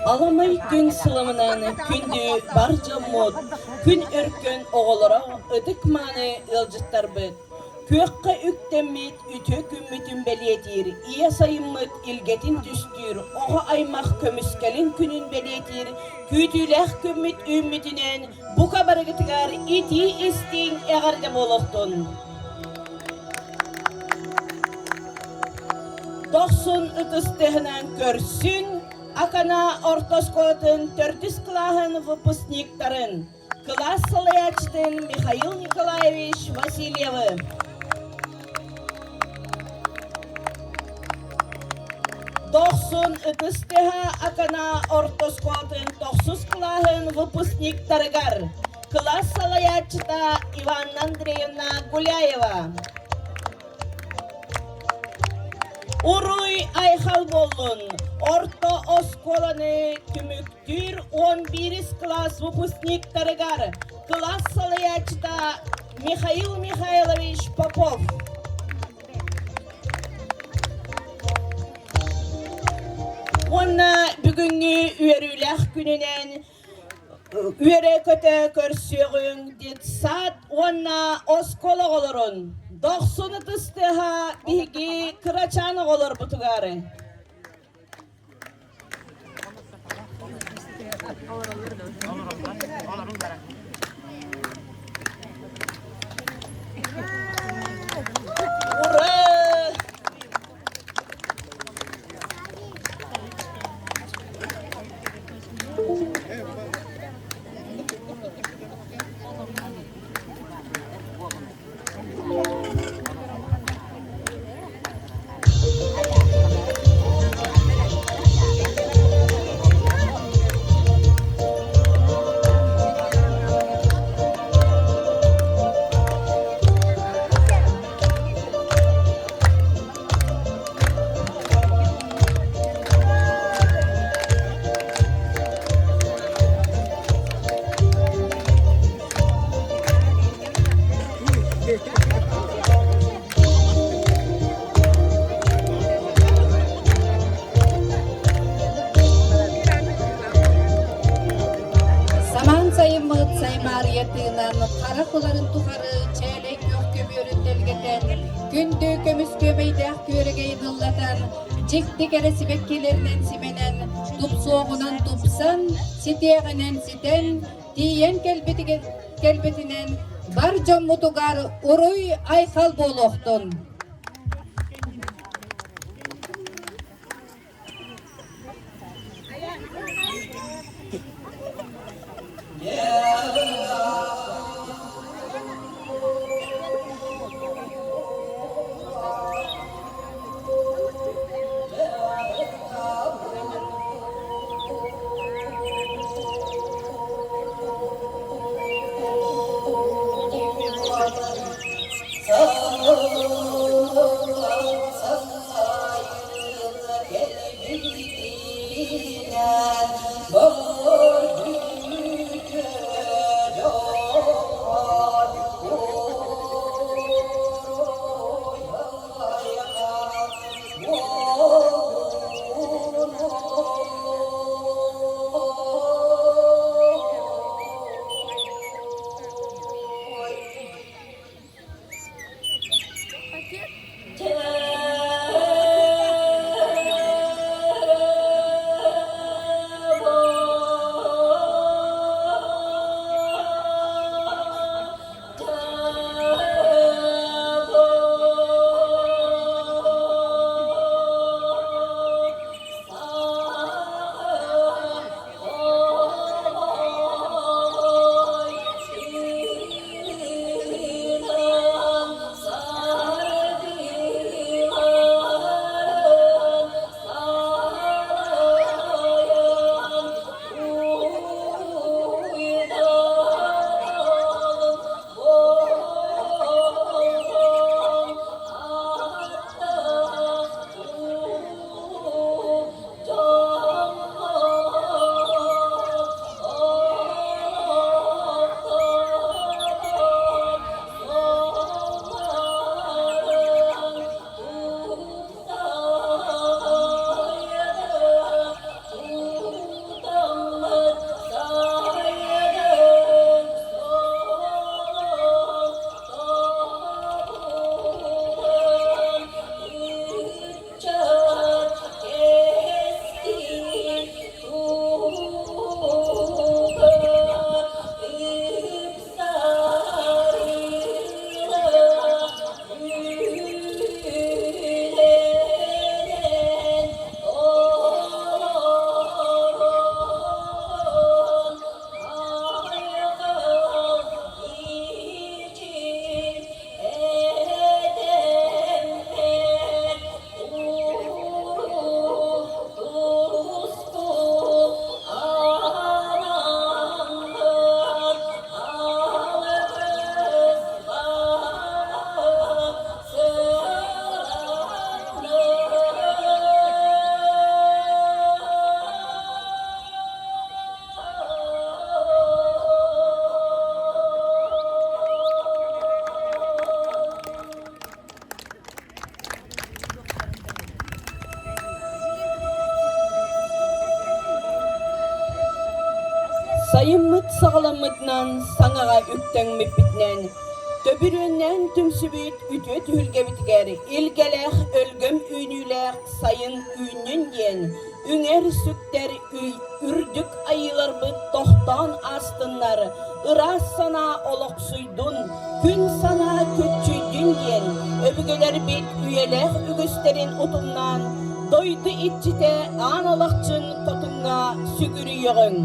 Аламай күн сыламынан күндү бар дьоммут, күн өркөн оҕолоро, ытык-мааны ыалдьыттарбыт! Күөххэ үктэммит үтүө күммүтүн бэлиэтиир, ийэ сайыммыт илгэтин түстүүр, оҕо аймах көмүскэлин күнүн бэлиэтиир күүтүүлээх күммүт үүммүтүнэн бука барыгытыгар итии-истиҥ эҕэрдэ буолуохтун! Дохсун ытыс тыаһынан көрсүн, Акана орто оскуолатын төрдүс кылааһын выпускниктарын, кылаас салайааччытын Михаил Николаевич Васильевы. Дохсун ытыс тыаһа Акана орто оскуолатын тохсус кылааһын выпускниктарыгар, кылаас салайааччыта Иванна Андреевна Гуляева. Уруй айхал буоллун! Орто оскуоланы түмүктүүр 11 кылаас выпускниктарыгар кылаас салайааччыта Михаил Михайлович Попов. Уонна бүгүҥҥү үөрүүлээх күнүнэн Үөрэ-көтө көрсүөҕүҥ детсад уонна оскуола оҕолорун дохсун ытыс тыаһа биһиги кырачаан оҕолорбутугар. Ура! Самаан сайыммыт саймаарыйа тыынан харах ыларын тухары чээлэй күөх көбүөрүн тэлгэтэн, күндү көмүс күөмэйдээх күөрэгэйин ыллатан, дьикти кэрэ сибэккилэринэн симэнэн, тупсуоҕунан тупсан, ситиэҕинэн ситэн, тиийэн кэлбитинэн бар дьоммутугар уруй-айхал буолуохтун! Сайыммыт саҕаламмытынан саҥаҕа үктэҥмиппитинэн, төбүрүөннээн түмсүбүт үтүө түһүлгэбитигэр илгэлээх өлгөм үүнүүлээх сайын үүннүн диэн үҥэр-сүктэр үрдүк айыыларбыт тохтоон аастыннар, ыраас санаа олохсуйдун, күн санаа көччүйдүн диэн өбүгэлэрбит үйэлээх үгүстэрин утумнаан дойду иччитэ Аан Алахчын Хотуҥҥа сүгүрүйүөҕүҥ.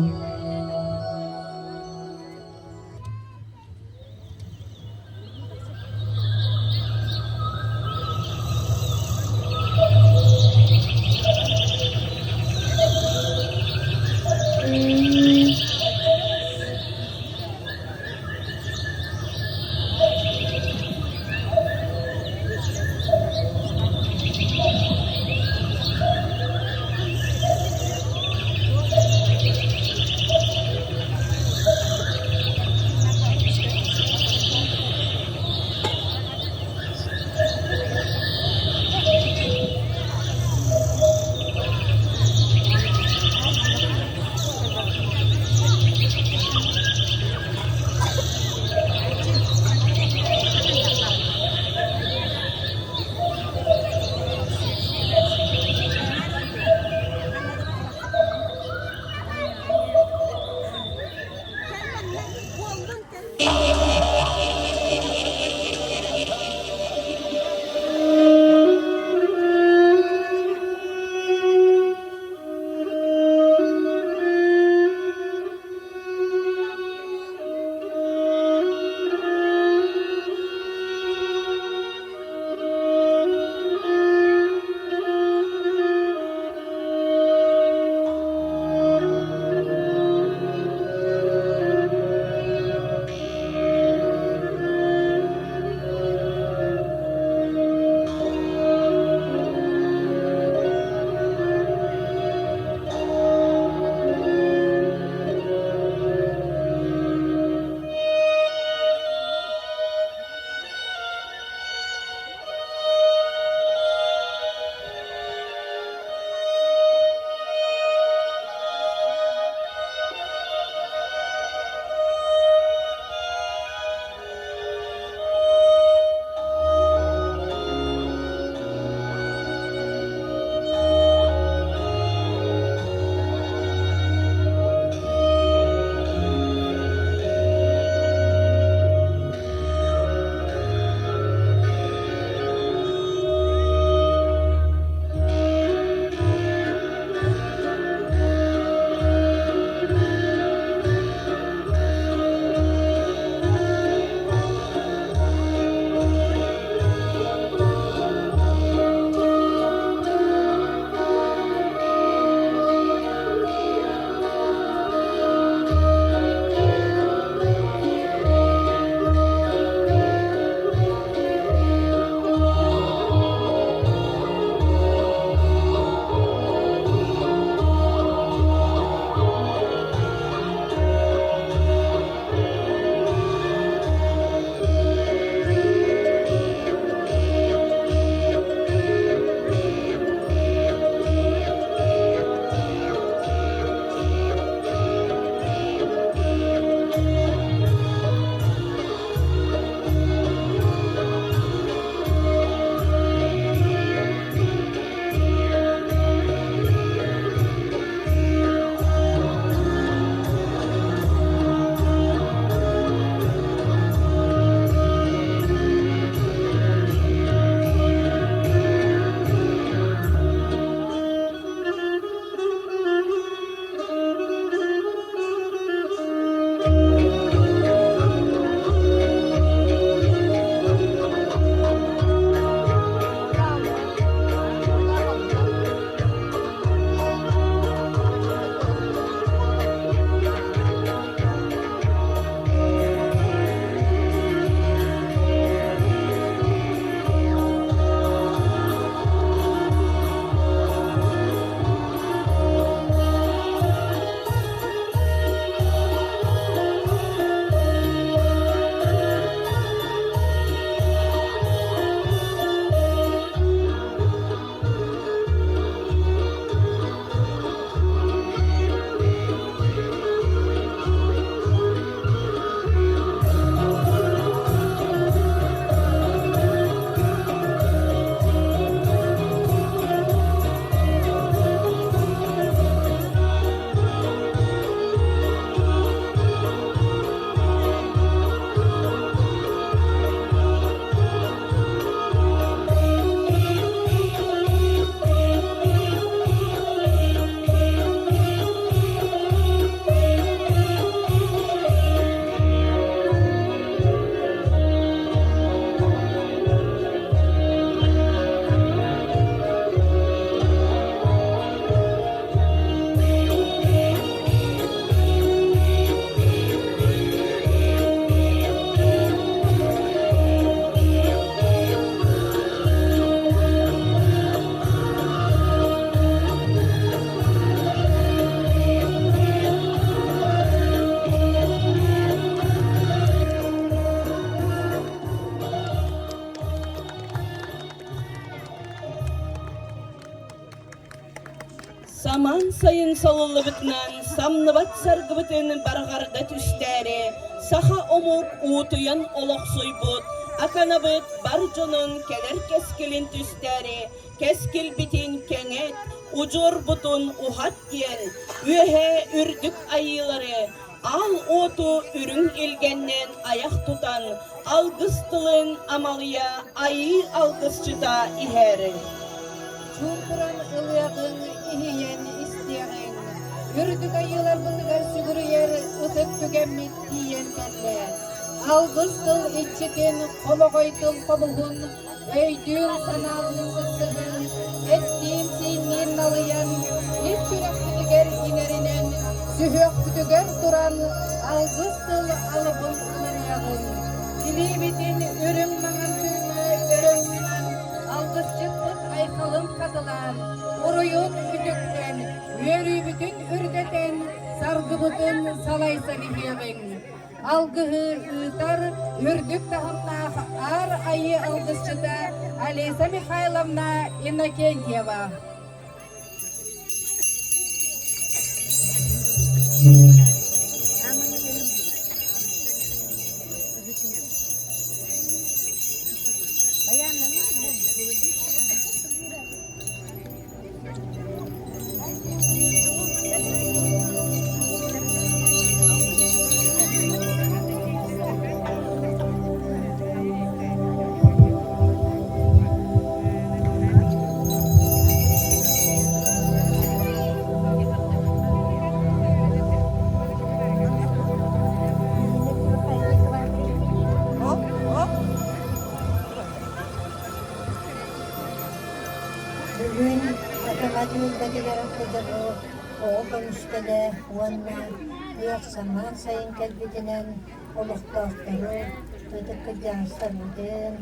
талыллыбытынан самныбат саргыбытын барҕарда түстээри, саха омук уутуйан олохсуйбут Аканабыт бар дьонун кэлэр кэскилин түстээри, кэскилбитин кэҥэт, удьуорбутун уһат диэн үөһээ үрдүк айыылары аал уоту үрүҥ илгэннэн айах тутан алгыс тылын амалыйа айыы алгысчыта иһэр. Чуумпуран ылыаҕыҥ, иһийэн истиэҕиҥ, үрдүк айыыларбытыгар сүгүрүйэр ытык түгэммит тиийэн кэллэ. Алгыс тыл иччитин, хомоҕой тыл хомуһун өйдүүн-санаалыын кыттыһан, эттиин-сиинниин налыйан, ис сүрэхпитигэр иҥэринэн, сүһүөхпүтүгэр туран алгыс тыл алыбын ылыныаҕыҥ. Илиибитин үрүҥ маҥан күҥҥэ өрөҥнөнөн, алгысчыппыт айхалын хатылаан, уруйун үтүктэн, үөрүүбүтүн үрдэтэн, саргыбытын салайсан иһиэҕиҥ. Алгыһы ыытар үрдүк таһымнаах Аар Айыы алгысчыта Алиса Михайловна Иннокентьева. Бүгүн Акана түөлбэтигэр кыдьыгы оҕо көмүскэлэ уонна күөх самаан сайын кэлбитинэн олохтоохтору, ытык кырдьаҕастарбытын,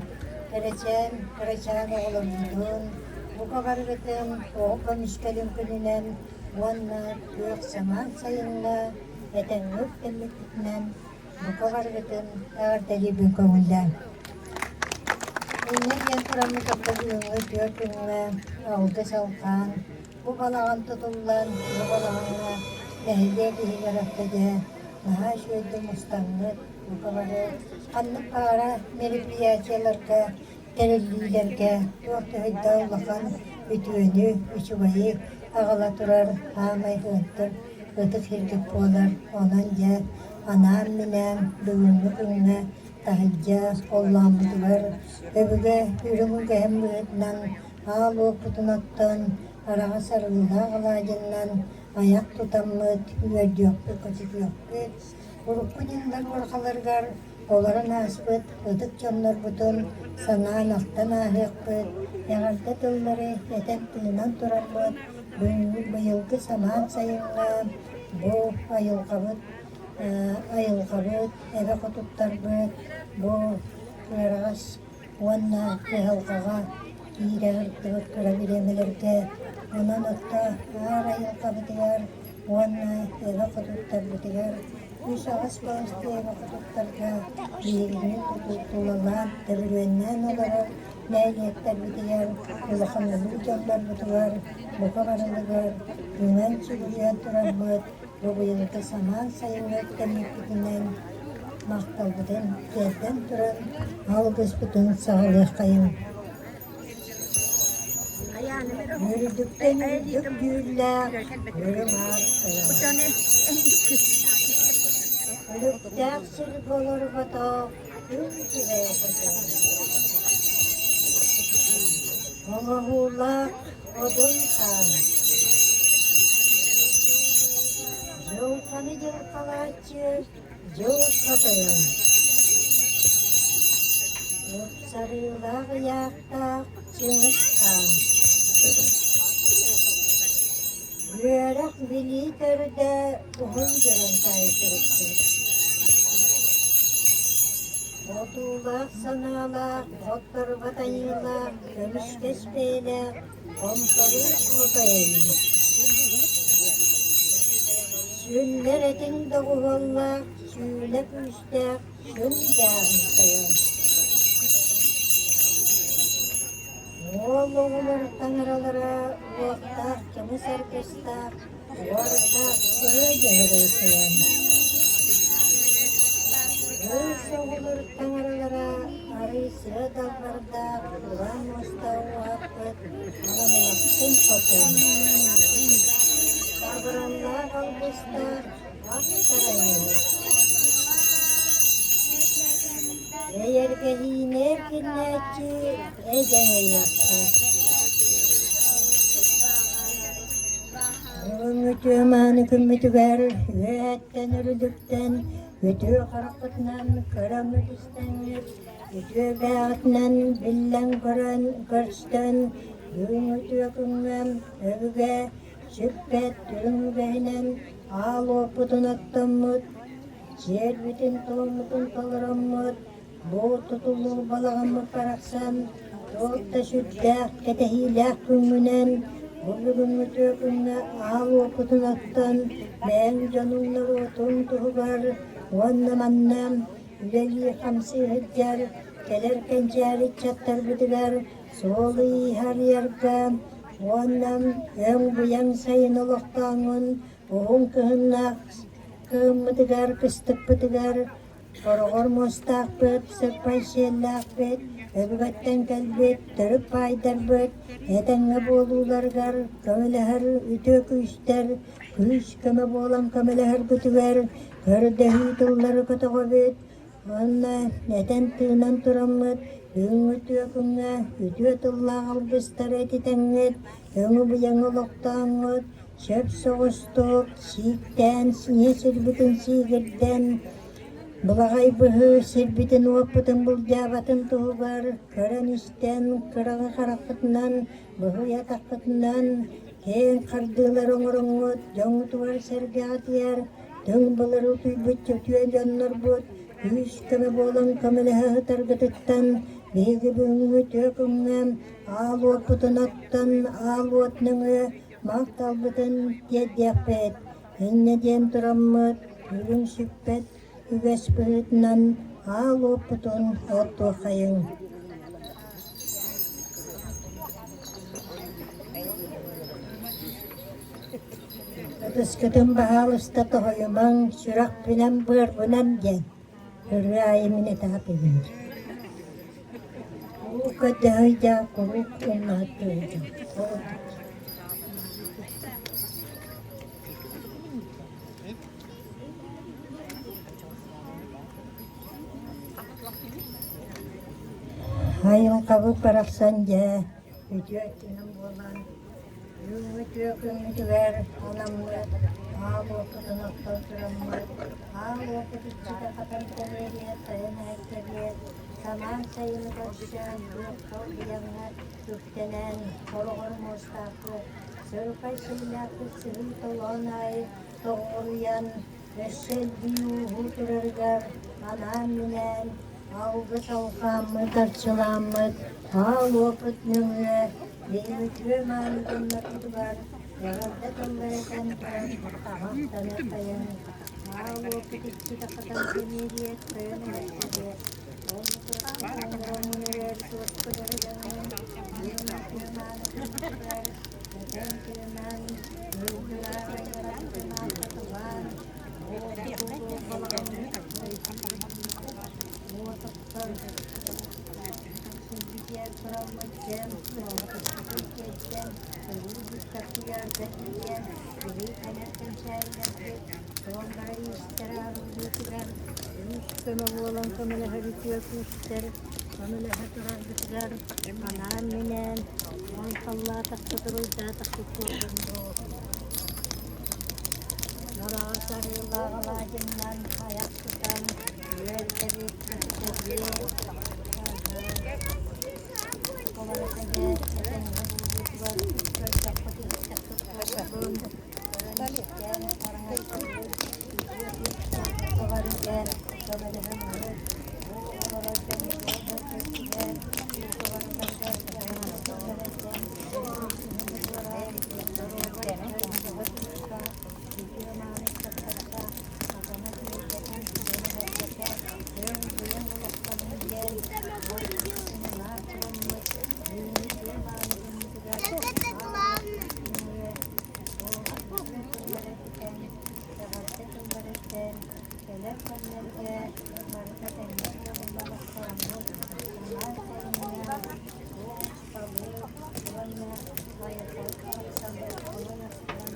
кэрэчээн кырачаан оҕолорбутун, бука барыгытын оҕо көмүскэлин күнүнэн уонна күөх самаан сайыҥҥа этэҥҥэ үктэммиппитинэн бука барыгытын эҕэрдэлиибин көҥүллээҥ. Инньэ диэн тураммыт бүгүҥҥү түөрт күҥҥэ алгыс алҕаан, бу балаҕан тутуллан, бу балаҕаҥҥа нэһилиэк иһигэр аттыга наһаа үчүгэйдик мустаҥҥыт, бука бары ханнык баара мероприятиеларга, тэриллиилэргэ туох төһөйдөөх улахан үтүөнү, үчүгэйи аҕала турар аамай ыттыр ытык сиргит буолар. Онон дьэ анаан-минээн бүгүҥҥү күҥҥэ таһырдьа оллооммутугар өбүгэ үрүҥ үгэһин быһыытынан аал уоппутун оттон, араҕас арыылаах алаадьыннан айах тутаммыт, үөрдүөхпүт-көтүтүөхпүт, урукку дьыллар уорҕаларыгар олорон ааспыт ытык дьоннорбутун санаан-ахтан ааһыахпыт, эҕэрдэ тыллары этэн-тыынан турарбыт, быйылгы самаан сайыҥҥа бу айылҕабыт айылҕабыт, эбэ хотуттарбыт бу кыараҕас уонна кыһалҕаҕа киирэ сылдьыбыт кыра бириэмэлэргэ онон отто аар айылҕабытыгар уонна эбэ хотуттарбытыгар үс аҕыс балыстыы эбэ хотуттарга биһигини тулалаан төбүрүөннээн олорор нэһилиэктэрбитигэр улахан улуу дьоннорбутугар бука барылыгар үҥэн сүгүрүйэн турарбыт бу быйылгы самаан сайыҥҥа үктэммиппитинэн махталбытын тиэрдэн туран алгыспытын саҕалыаххайыҥ. Үрдүктэн үрдүк дьүүллээх үрүҥ аар тойон. Үлүктээх сиргэ олорботох күн күбэй хотун. Оҥоһуулаах Одун хаан. Дьылҕаны дьылҕалааччы дьылҕа тойон. Ыпсарыылаах ыйаахтаах Чыҥыс хаан. Үөрэх билии төрдө уһун дьонун таайсыбыппыт. Хотуулаах санаалаах, хотторбот айыылаах, көмүскэс бэйэлээх хомторуу хотойойун. Сүллэр этиҥ доҕуһуоллаах, сүүлэ күүстээх сүн дьааһын тойон. Уол оҕолор таҥаралара уохтаах көмүс аргыстаах. Уордаах Ырыа Дьөһөгөй Тойон. Кыыс оҕолор таҥаралара арый сыа далбардаах улаан муостаах уһаппыт Аламылахсын хотун. Абыраллаах алгыстаах ах тарайыы. Эйэргэһиини эркиннээччи эдьэҥэйиэхчи. Бүгүҥҥү үтүө мааны күммүтүгэр үөһэттэн үрдүктэн үтүө хараххытынан көрөҥҥүт истэҥҥит, үтүө бэйэҕитинэн биллэн көрөн көрсөн бүгүҥҥү үтүө күҥҥэ өбүгэ сүппэт үрүҥ үгэһинэн аал уоппутун оттоммут, сиэрбитин-туоммутун толороммут, Бу тутуллуу балаҕаммыт барахсан туох да сүрдээх кэтэһиилээх күҥҥүнэн, бу бүгүҥҥү үтүө күҥҥэ аал уоппутун оттон, бэйэҥ дьонуҥ норуотуҥ туһугар уонна манна үлэлии-хамсыы сылдьар кэлэр кэнчээри ыччаттарбытыгар суол-иис арыйарга уонна өҥ-быйаҥ сайын олохтооҥҥун уһун кыһыннаах кыһыммытыгар, кыстыкпытыгар Хороҕор муостаахпыт, сыппай сиэллээхпит, өбүгэттэн кэлбит төрүт баайдарбыт этэҥҥэ буолууларыгар көмөлөһөр үтүө күүстэр күүс-көмө буолан көмөлөһөргүтүгэр көрдөһүү тыллары көтөҕөбүт уонна этэн-тыынан тураммыт бүгүҥҥү үтүө күҥҥэ үтүө тыллаах алгыстары этитэҥҥит, өҥү-быйаҥы олохтооҥҥут, сөп соҕустук сииктээн сиҥэ сирбитин сиигирдэн, былаҕай быһыы сирбитин-уоппутун былдьаабатын туһугар көрөн-истэн, кыраҕы харахпытынан, быһый атахпытынан киэҥ хардыылары оҥороҥҥут, дьоҥҥутугар-сэргэҕитигэр түҥ былыр утуйбут үтүө дьоннорбут күүс-көмө буолан көмөлөһө сытаргытыттан биһиги бүгүҥҥү үтүө күҥҥэ аал уоппутун оттон, аал уот нөҥүө Махталбытын тиэрдиэхпит, инньэ диэн тураммыт, үрүҥ сүппэт үгэс быһыытынан аал уоппутун оттуоххайыҥ. Ытыскытын баһаалыста тоһуйумаҥ, сүрэхпинэн-быарбынан диэн ырыа аайы мин этэ сатыыбын. Уу көрдөһүйдэ куруук умнаһыттыыдьа. Айылҕабыт барахсан дьэ үтүө өттүнэн буолан Бүгүҥҥү үтүө күммүтүгэр анаммыт аал уоппутун оттон тураммыт, аал уоппут иччитэ хатан кэлиэриэ, сайын эһэккэлиэ, самаан сайыны көрсөн, туохха уйаҥҥа үктэнэн, хороҕор муостаахпыт, сырпай силлээхпит сыһыы толоон аайы тоҕуоруйан, өссө элбии ууһуу турарыгар анаан-минээн алгыс алҕааммыт, арчылааммыт, аал уопут нөҥүө биһиги үтүө мааны дьоннорбутугар эҕэрдэ тыллары этэн туран махтана-хайан, аал уопут иччитэ хатан сэниириэ, тойон эһэттириэ, ол туруктаах туоспут эрэ дьоҥҥун, үтүө мааны дьоннорбутугар этэн тыынан, ылгылаах айылҕабытын ааттатылаан, Көмө буолан көмөлөһөр үтүө күүстэр көмөлөһө тураргытыгар анаан-минээн айхаллаатахпыт, уруйдаатахпыт буоллун дуу. Нороҕос арыылаах алаадьыннан айах тутан үөрдэбит, көтүтэбит. Олору тэҥэ этэҥҥэ буолуутугар көрдөххүт-иһиттэххит буоллун. Көрөн-истэн, хараҥаччыйбыт үтүө күүстээх көмөлөһөммүт, бу олорор дьоммутугар көрсүһэн, Кэлэр кэмнэргэ барыта тэҥҥэ буолуллан охтороммут, анаан сэриннээх, туох, балык уонна айылҕабыт барахсан босхолон астынан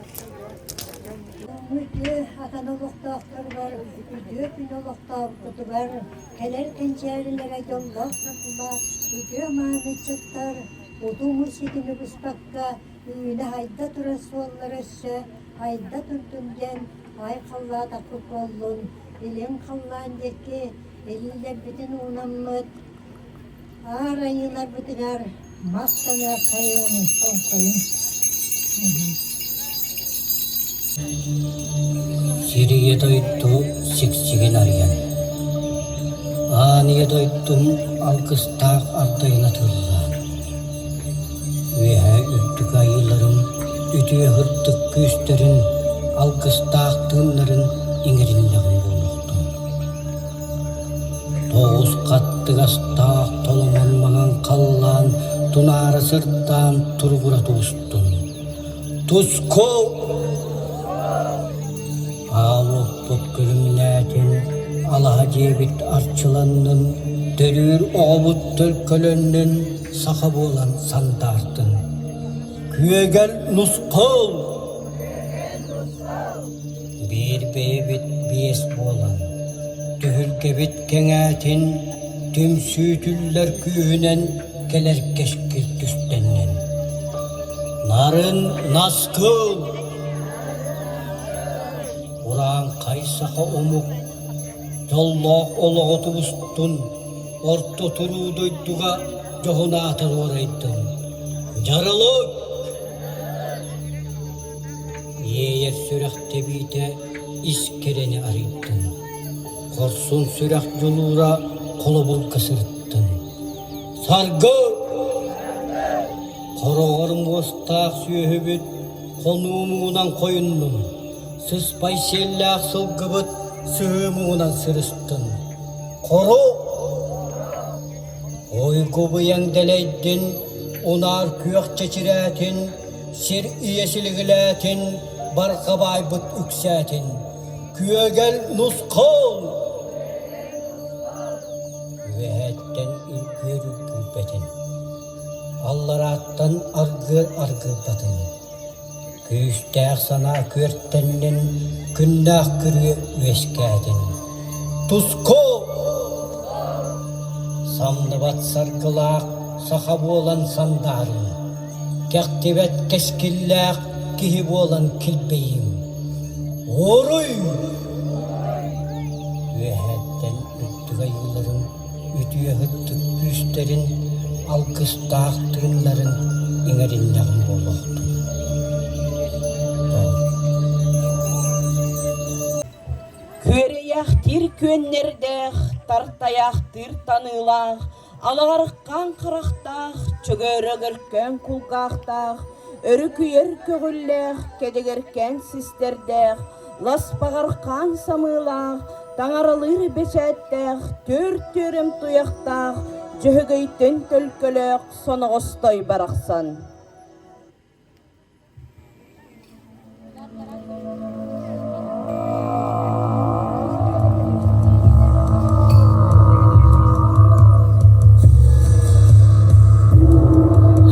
Үтүө атын олохтоохторугар, үтүө күн олохтообуккутугар, кэлэр кэнчээрилэрэ дьоллоох-соргулаах үтүө мааны ыччаттар утуму ситими быспакка үүнэ-сайда турар суоллара өссө айда турдун диэн айхаллаатахпыт буоллун, илин халлаан диэки илиилэрбитин уунаммыт, Аар айыыларбытыгар махтаныаххайыҥ, тоҥхойуҥ. Сирийэ дойду сиксигин арыйан, Аан ийэ дойдум алгыстаах ардайын атыллаан, Үөһээ үрдүк айыыларым үтүө сырдык күүстэрин, алгыстаах тыыннарын иҥэриннэҕим буолуохтун. Тоҕус хаттыгастаах толомон маҥан халлаан тунаара сырдаан туругура тубустун. Туску! Аал уоппут күлүмнээтин, алаһа дьиэбит арчыланнын, төрүүр оҕобут төлкөлөннүн, саха буолан сандаартын. Күөгэл нусхал! Биир бэйэбит биэс буолан, түһүлгэбит кэҥээтин, түмсүүтүллэр күүһүнэн кэлэр кэскил түстэннин. Нарын наскыл! Урааҥхай саха омук дьоллоох олоҕу тубустун, орто туруу дойдуга дьоһун аатын уорайдын. Дьарылык! Иэйэр сүрэх тэбиитэ ис кэрэни арыйдын, хорсун сүрэх дьулуура холобурга сырыттын. Саргы! Хороҕор муостаах сүөһүбүт хонуу муҥунан хойуннун, сыспай сиэллээх сылгыбыт сыһыы муҥунан сырыстын. Хоро! Ойгубуйаҥ дэлэйдин, унаар күөх чэчирээтин, Сир ийэ силигилээтин, барҕа баайбыт үксээтин, күөгэл нусхал! Үөһэттэн үргүөр үргүйбэтин, алларааттан аргыар аргыйбатын, күүстээх санаа күөртэннин, күннээх күрүө үөскээтин. Туску! Самныбат саргылаах саха буолан сандаарыҥ, кэхтибэт кэскиллээх киһи буолан килбэйиҥ. Уоруй! Үөһэттэн үрдүк айыыларын, үтүө һыттык күүстэрин, алгыстаах тыыннарын иҥэриннэҕим буолуохтун. Күөрэйээхтиир күөннэрдээх, тартайаахтыыр таныылаах, Алаҕархаан харахтаах, чөгөөрөгөркөөн кулгаахтаах, өрүкүйэр көҕүллээх, кэдэгэркээн систэрдээх, ласпаҕархаан самыылаах, таҥаралыыр бэчээттээх, түөрт түөрэм туйахтаах, дьөһөгөйтөн төлкөлөөх соноҕостой барахсан.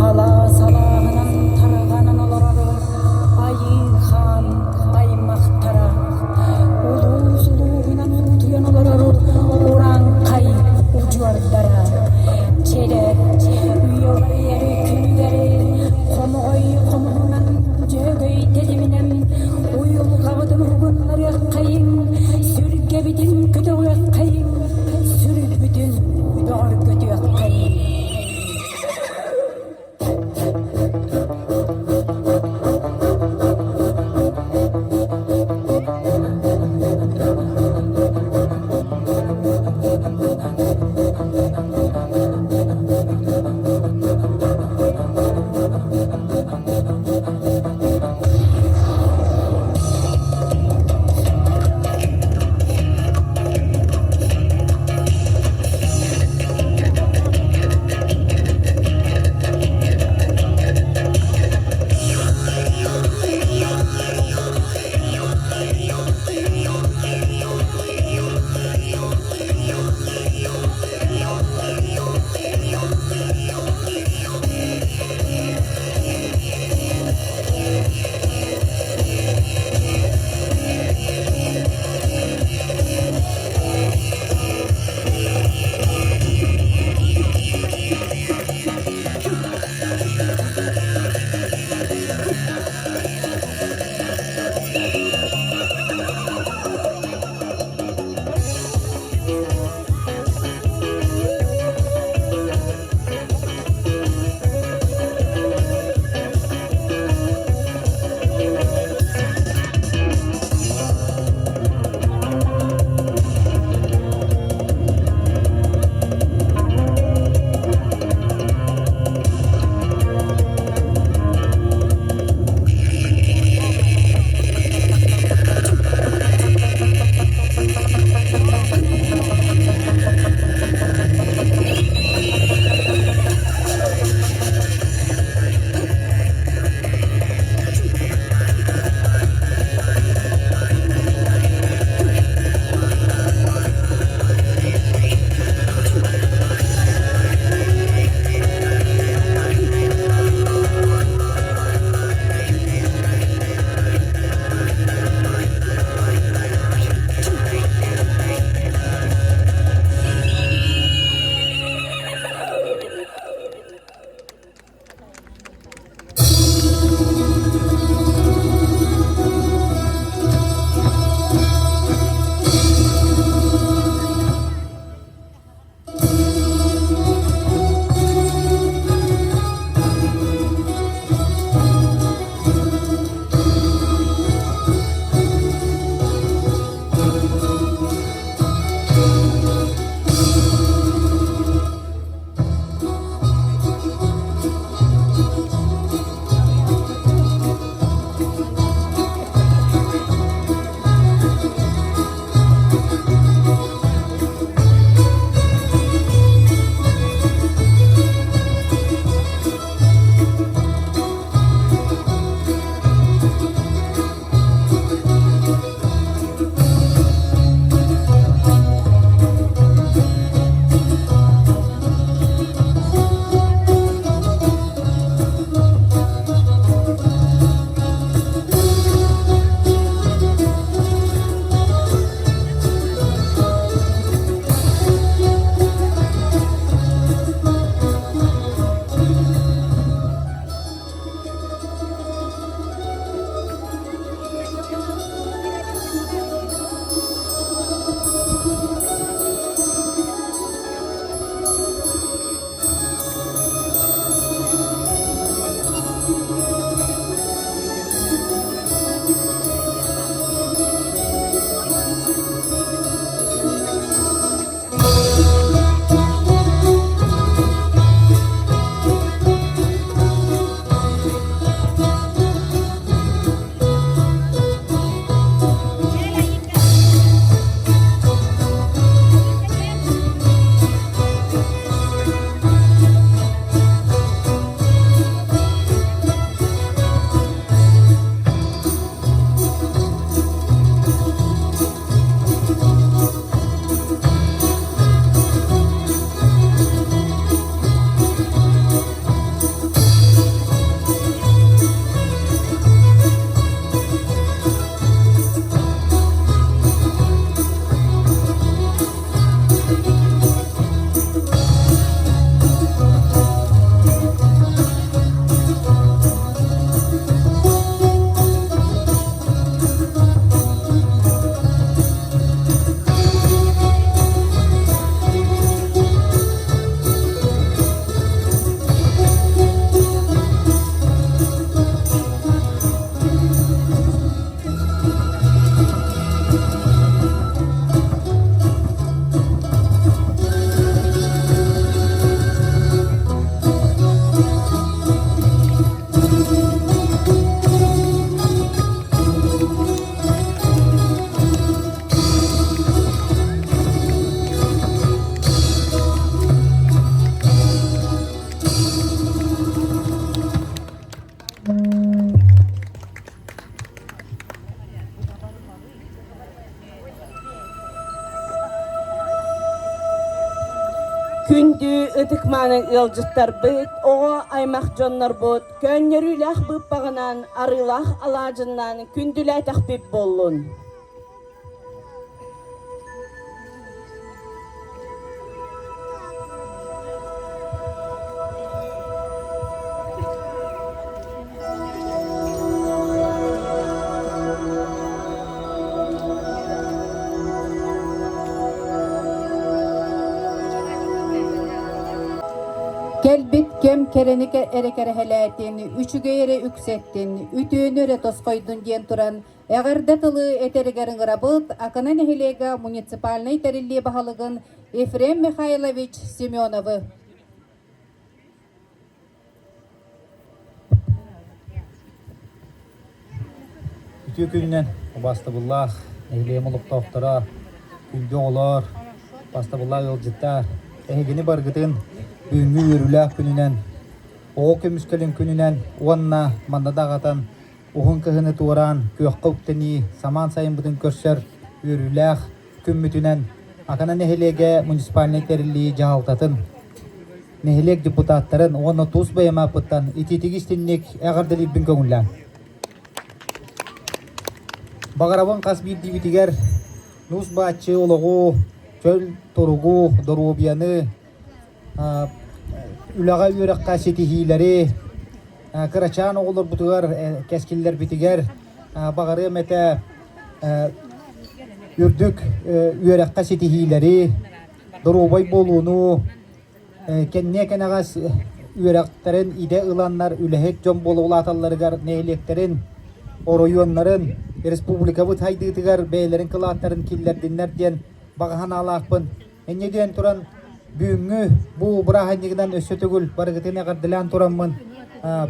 Халаа-салааһынан тарҕанан олорор Айыы Хаан аймахтара, улуус улууһунан утуйан олорор урааҥхай удьуордара, чэрэ үйэлэри күнүлэри. Күндү ытык-мааны ыалдьыттарбыт, оҕо аймах дьоннорбут көөнньөрүүлээх быыппаҕынан, арыылаах алаадьыннан күндүлээтэхпит буоллун. Кэлбит кэм кэрэни эрэ кэрэһэлээтин, үчүгэй эрэ үксэттин, үтүөнү эрэ тосхойдун диэн туран Эҕэрдэ тылы этэригэр ыҥырабыт Акана нэһилиэгэ муниципальнай тэриллии баһылыгын Ефрем Михайлович Семеновы. Үтүө күнүнэн убаастабыллаах нэһилиэгим олохтоохторо, күндү оҕолор, убаастабыллаах ыалдьыттар, эһигини барыгытын бүгүҥҥү үөрүүлээх күнүнэн, оҕо көмүскэлин күнүнэн уонна манна даҕатан Уһун кыһыны туораан, күөххэ үктэнии, самаан сайыммытын көрсөр үөрүүлээх күммүтүнэн Акана нэһилиэгэ муниципальнай тэриллии дьаһалтатын, нэһилиэк депутаттарын уонна тус бэйэм ааппыттан итиитик истинник эҕэрдэлиирбин көҥүллээн. Баҕарабын хас биирдиибитигэр нус бааччы олоҕу, чөл туругу, доруобуйаны, үлэҕэ үөрэххэ ситиһиилэри, кырачаан оҕолорбутугар, кэскиллэрбитигэр баҕарыам этэ үрдүк үөрэххэ ситиһиилэри, доруобай буолууну, кэнниэ кэнэҕэс үөрэхтэрин идэ ыланнар үлэһит дьон буола улааталларыгар нэһилиэктэрин, оройуоннарын, республикабыт сайдыытыгар бэйэлэрин кылааттарын киллэрдиннэр диэн баҕа санаалаахпын. Инньэ диэн туран, бүгүҥҥү бу бырааһынньыгынан өссө төгүл барыгытын эҕэрдэлээн тураммын,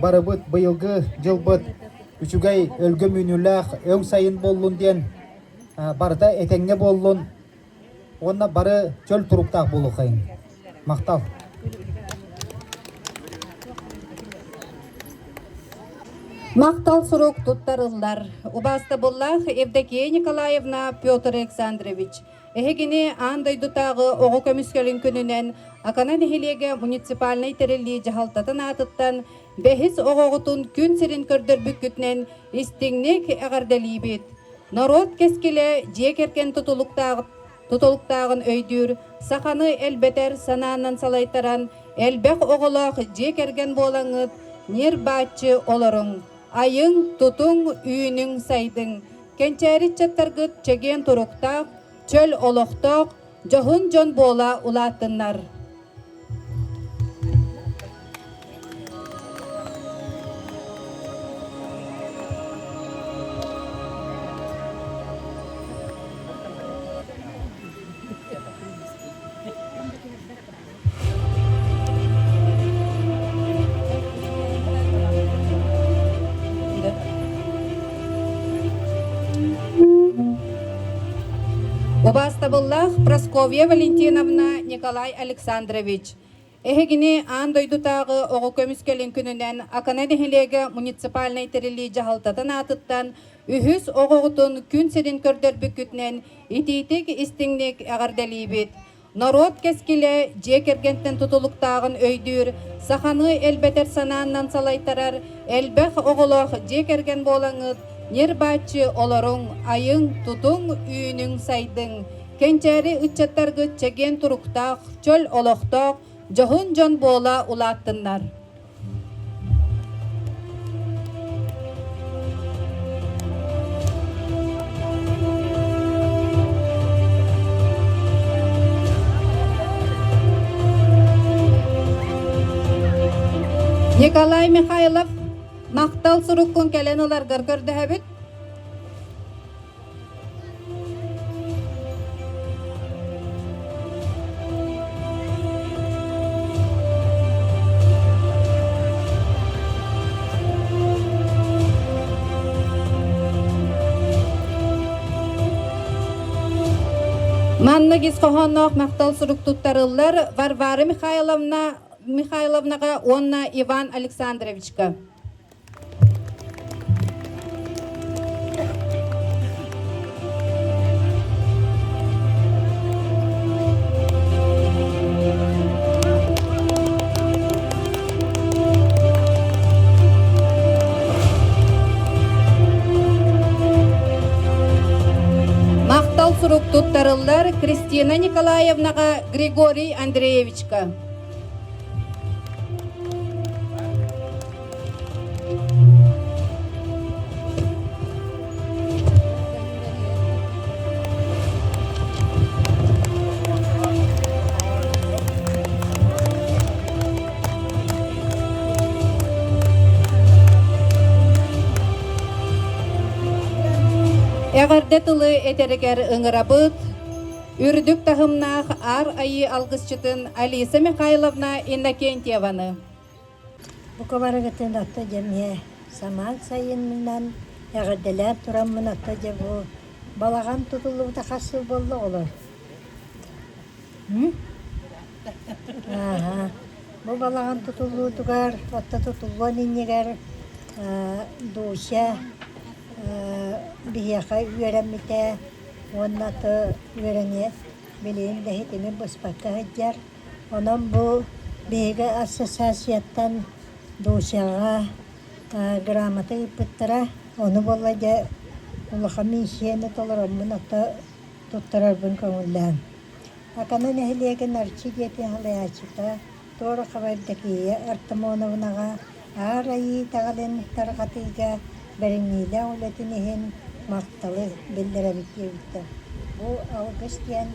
барыбыт быйылгы дьылбыт үчүгэй өлгөм үүнүүлээх өҥ сайын буоллун диэн барыта этэҥҥэ буоллун уонна бары чөл туруктаах буолуоххайыҥ. Махтал. Махтал сурук туттарыллар. Убаастабыллаах Евдокия Николаевна Петр Александрович, Эһигини аан дойдутааҕы оҕо көмүскэлин күнүнэн Акана нэһилиэгэ муниципальнай тэриллии дьаһалтатын аатыттан бэһис оҕоҕутун күн сирин көрдөрбүккүтүнэн истиҥник эҕэрдэлиибит. Норуот кэскилэ дьиэ кэргэн тутулуктааҕын өйдүүр, саханы элбэтэр санаанан салайтаран элбэх оҕолоох дьиэ кэргэн буолаҥҥыт ньир-бааччы олоруҥ, айыҥ, тутуҥ, үүнүҥ, сайдыҥ. Кэнчээри ыччаттаргыт чэгиэн туруктаах, чөл олохтоох, дьоһун дьон буола улааттыннар. Убаастабыллаах Прасковья Валентиновна Николай Александрович, эһигини аан дойдутааҕы оҕо көмүскэлин күнүнэн Акана нэһилиэгэ муниципальнай тэриллии дьаһалтатын аатыттан үһүс оҕоҕутун күн сирин көрдөрбүккүтүнэн итиитик истиҥник эҕэрдэлиибит. Норуот кэскилэ дьиэ кэргэнтэн тутулуктааҕын өйдүүр, саханы элбэтэр санааннан салайтарар элбэх оҕолоох дьиэ кэргэн буолаҥҥыт, ньир-бааччы олоруҥ, айыҥ, тутуҥ, үүнүҥ, сайдыҥ. Кэнчээри ыччаттаргыт чэгиэн туруктаах, чөл олохтоох, дьоһун дьон буола улааттыннар. Николай Михайлов, махтал суруккун кэлэн ыларгар көрдөһөбүт. Маннык ис хоһоонноох махтал сурук туттарыллар Варвара Михайловна Михайловнаҕа уонна Иван Александровичка. сурук туттарыллар Кристина Николаевнаҕа Григорий Андреевичка. Эҕэрдэ тылы этэригэр ыҥырабыт үрдүк таһымнаах Аар Айыы алгысчытын Алиса Михайловна Иннокентьеваны. Бука барыгытын отто дьэ самаан сайынынан эҕэрдэлээн тураммын отто дьэ бу балаҕан тутуллубута хас сыл буолла оҕолор? Ааһа. Бу балаҕан тутуллуутугар, отто тутуллуон иннигэр Дуся биһиэхэ үөрэммитэ уонна аты үөрэниэ билигин да ситимин быспакка сылдьар. Онон бу биһиги ассоциацияттан Дусяҕа грамота ыыппыттара. Ону буолла дьэ улахан миссияны толороммун ото туттарарбын көҥүллээн. Акана нэһилиэгин Арчы дьиэтин салайааччыта Торохова Евдокия Артамоновнаҕа Аар Айыы итэҕэлин тарҕатыыга бэриниилээх үлэтин иһин махталы биллэрэбит диэбиттэр. Бу алгыс диэн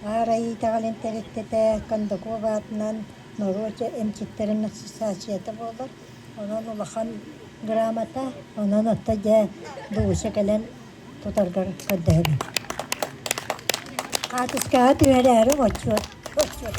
Аар Айыы итэҕэлин тэрилтэтэ Кондаков аатынан норуот эмчиттэрин ассоциацията буолар. Онон улахан грамота, онон отто дьэ Дуся кэлэн тутаргар көрдөһөбүн. Хаатыскаҕа түһэрээри отчуот. Отчуот.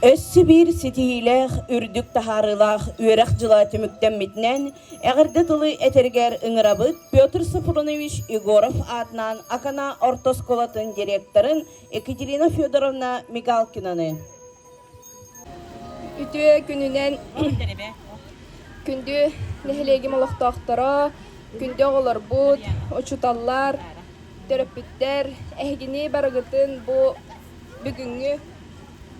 Өссө биир ситиһиилээх, үрдүк таһаарыылаах үөрэх дьыла түмүктэммитинэн, эҕэрдэ тылы этэригэр ыҥырабыт Петр Софронович Егоров аатынан Акана орто оскуолатын директорын Екатерина Федоровна Мигалкинаны. Үтүө күнүнэн күндү нэһилиэгим олохтоохторо, күндү оҕолорбут, учууталлар, төрөппүттэр, эһигини барыгытын бу Бүгүҥҥү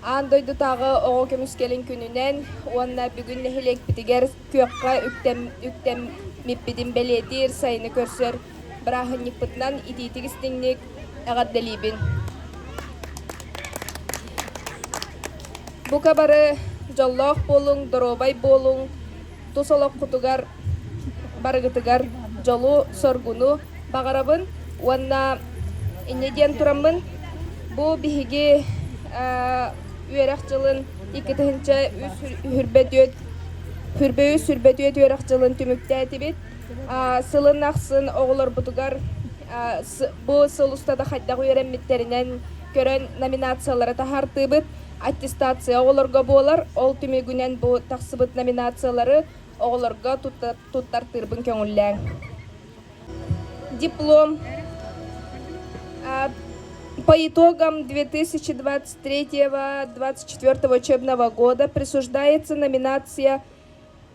Аан дойдутааҕы оҕо көмүскэлин күнүнэн уонна бүгүн нэһилиэкпитигэр күөххэ үктэммиппитин бэлиэтиир сайыны көрсөр бырааһынньыкпытынан итиитик истиҥник эҕэрдэлиибин. Бука бары дьоллоох буолуҥ, доруобай буолуҥ, тус олоххутугар барыгытыгар дьолу-соргуну баҕарабын уонна инньэ диэн тураммын бу биһиги үөрэх дьылын 2003 хүрбэ үс сүрбэ түөрт үөрэх дьылын түмүктээтибит. Сылын ахсын оҕолорбутугар бу сыл устата хайдах үөрэммиттэринэн көрөн номинациялары таһаартыыбыт. Аттестация оҕолорго буолар. Ол түмүгүнэн бу тахсыбыт номинациялары оҕолорго туттартыырбын көҥүллээҥ. Диплом по итогам 2023-2024 учебного года присуждается номинация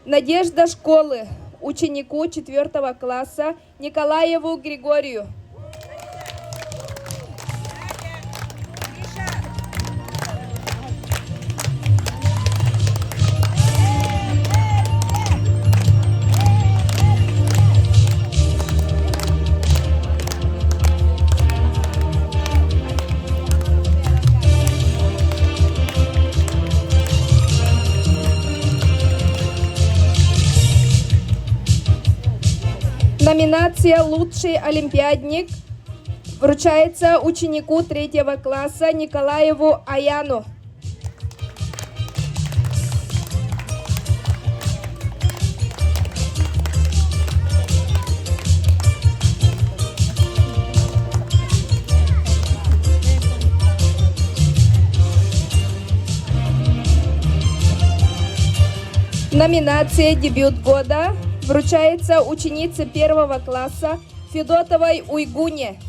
«Надежда школы» ученику 4 класса Николаеву Григорию. Номинация «Лучший олимпиадник» вручается ученику третьего класса Николаеву Аяну. Номинация «Дебют года» вручается ученице первого класса Федотовой Уйгуне.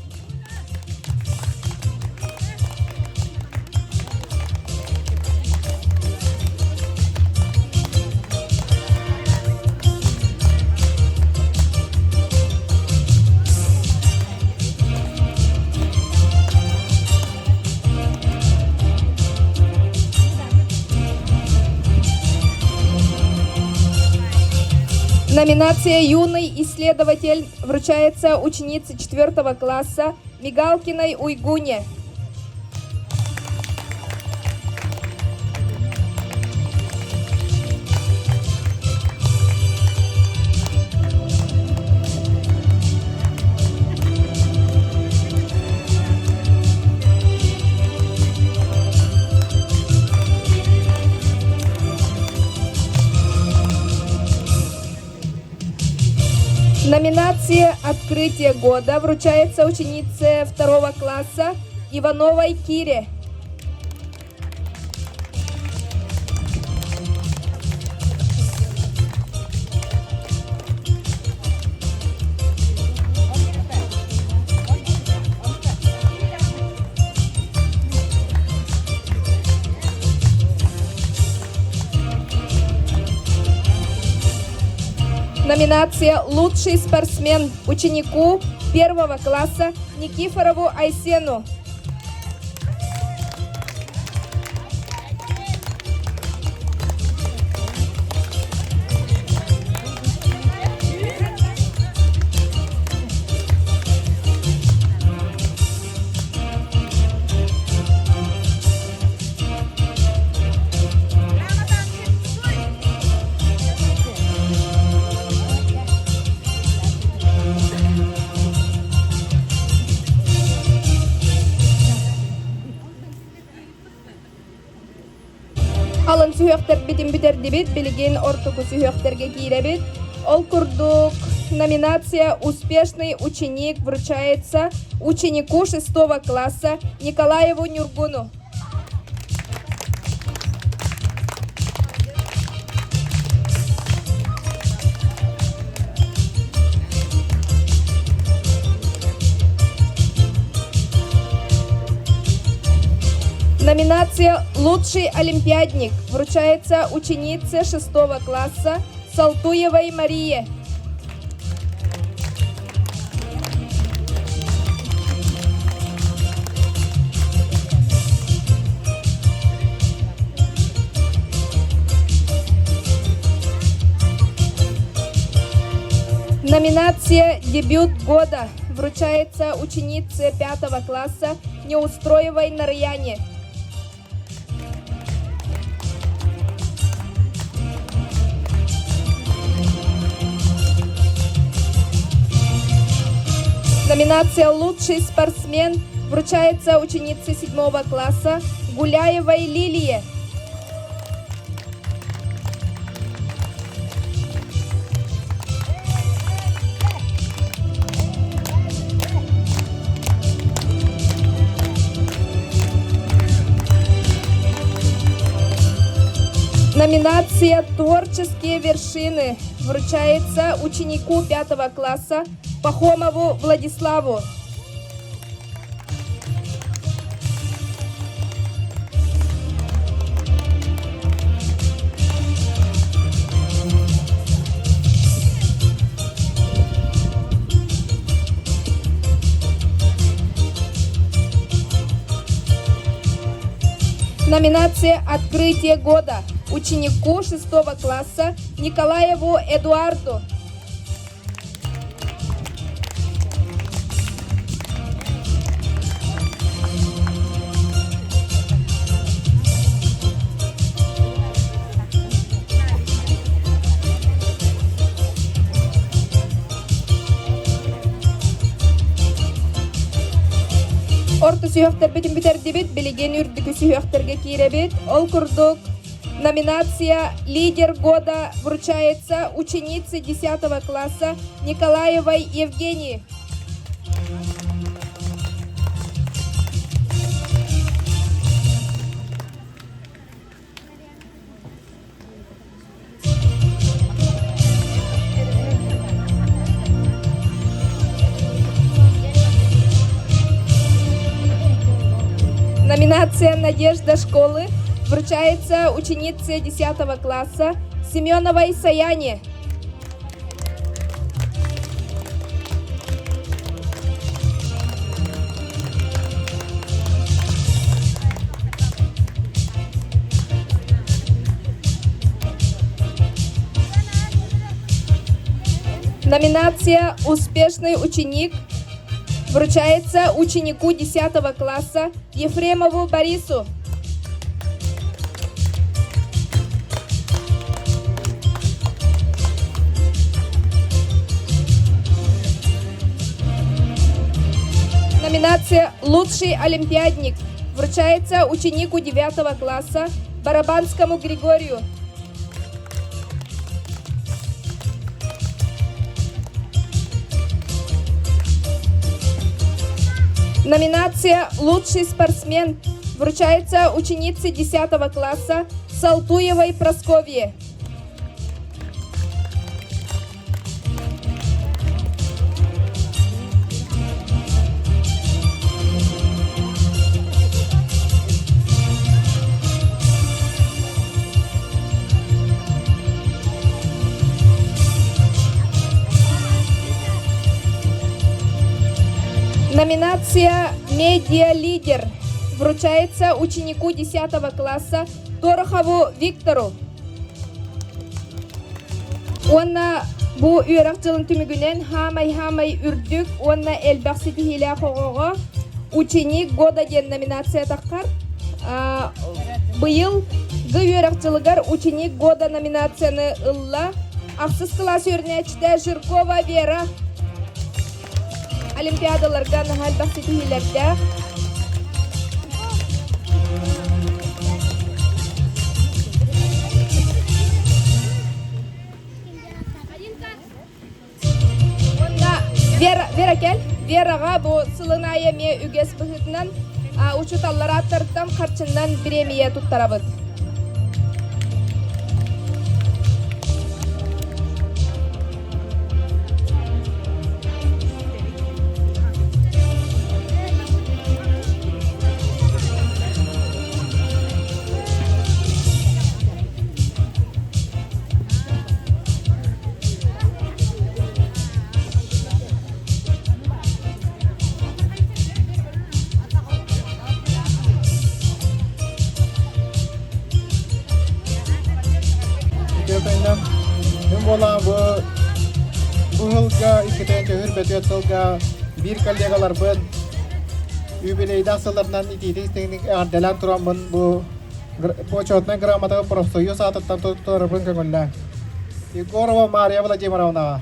Номинация «Юный исследователь» вручается ученице четвертого класса Мигалкиной Уйгуне. Номинация «Открытие года» вручается ученице второго класса Ивановой Кире. Номинация «Лучший спортсмен» ученику первого класса Никифорову Айсену. Алын сүһүөхтэрбитин бүтэрдибит, билигин ортоку сүһүөхтэргэ киирэбит. Ол курдук номинация «Успешный ученик» вручается ученику шестого класса Николаеву Нюргуну. Номинация «Лучший олимпиадник» вручается ученице шестого класса Салтуевой Марии. Номинация «Дебют года» вручается ученице пятого класса Неустроевой Нарьяне. Номинация «Лучший спортсмен» вручается ученице седьмого класса Гуляевой Лилии. Номинация «Творческие вершины» вручается ученику пятого класса Пахомову Владиславу. Номинация «Открытие года» ученику шестого класса Николаеву Эдуарду. Орто сүһүөхтэрбитин бүтэрдибит, билигин үрдүкү сүһүөхтэргэ киирэбит. Ол курдук Номинация «Лидер года» вручается ученице 10 класса Николаевой Евгении. Номинация «Надежда школы» вручается ученице 10 класса Семеновой Саяне. Номинация «Успешный ученик» вручается ученику 10 класса Ефремову Борису. Номинация «Лучший олимпиадник» вручается ученику 9 класса Барабанскому Григорию. Номинация «Лучший спортсмен» вручается ученице 10 класса Салтуевой Прасковье. Номинация «Медиа-лидер» вручается ученику 10 класса Торохову Виктору. Уонна бу үөрэх дьылын түмүгүнэн хаамай-хаамай үрдүк уонна элбэх ситиһиилээх оҕоҕо «Ученик года» диэн номинация таххар. Быйыл гы үөрэх дьылыгар «Ученик года» номинацияны ылла. Ахсыс кылаас үөрэнээччитэ Жиркова Вера Олимпиадаларга наһаа элбэх ситиһиилэрдээх. Уонна Вера, Вера кэл. Вераҕа бу сылын аайы эмиэ үгэс быһыытынан учууталлар ааттарыттан харчыннан бириэмийэ туттарабыт. Мин буолан бу бу сылга иккитэн төһүр бөтүөт сылга биир коллегаларбын юбилейдаах сылларынан итиитик истиҥник эҕэрдэлээн тураммын бу почетнай грамотаҕа профсоюз аатыттан туттарарбын көҥүллээн. Егорова Мария Владимировнаҕа.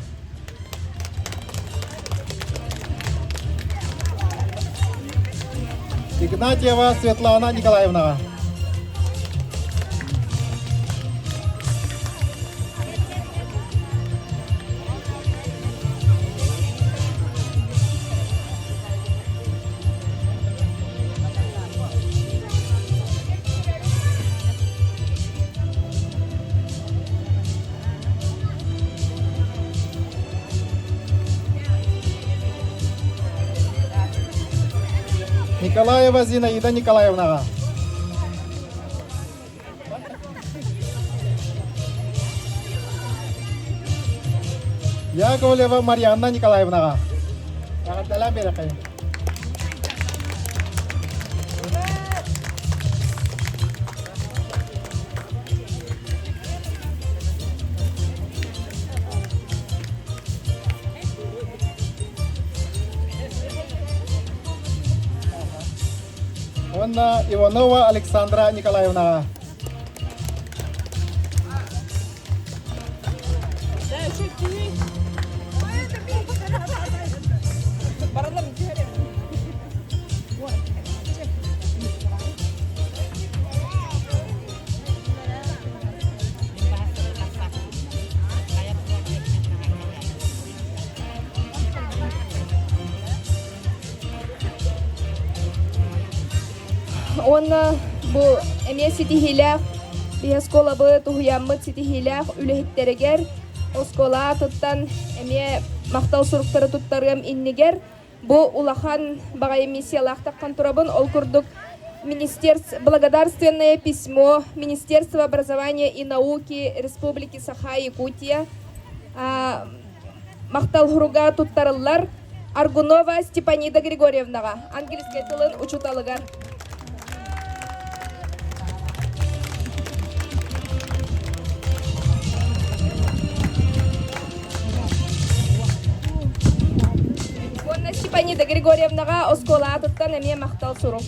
Игнатьева Светлана Николаевнаҕа. Николаева Зинаида Николаевнаҕа. Яковлева Марианна Николаевнаҕа. Эҕэрдэлээн биэрэххэй. Уонна Иванова Александра Николаевнаҕа. Уонна бу эмиэ ситиһиилээх биһи оскуолабыт, уһуйааммыт ситиһиилээх үлэһиттэригэр оскуола аатыттан эмиэ махтал суруктары туттарыам иннигэр бу улахан баҕайы миссиялаах таххан турабын. Ол курдук. Министерств... Благодарственное письмо Министерства образования и науки Республики Саха-Якутия махтал суруга туттарыллар Аргунова Степанида Григорьевнаҕа английскай тылын учууталыгар. Уонна Степанида Григорьевнаҕа оскуола аатыттан эмиэ махтал сурук.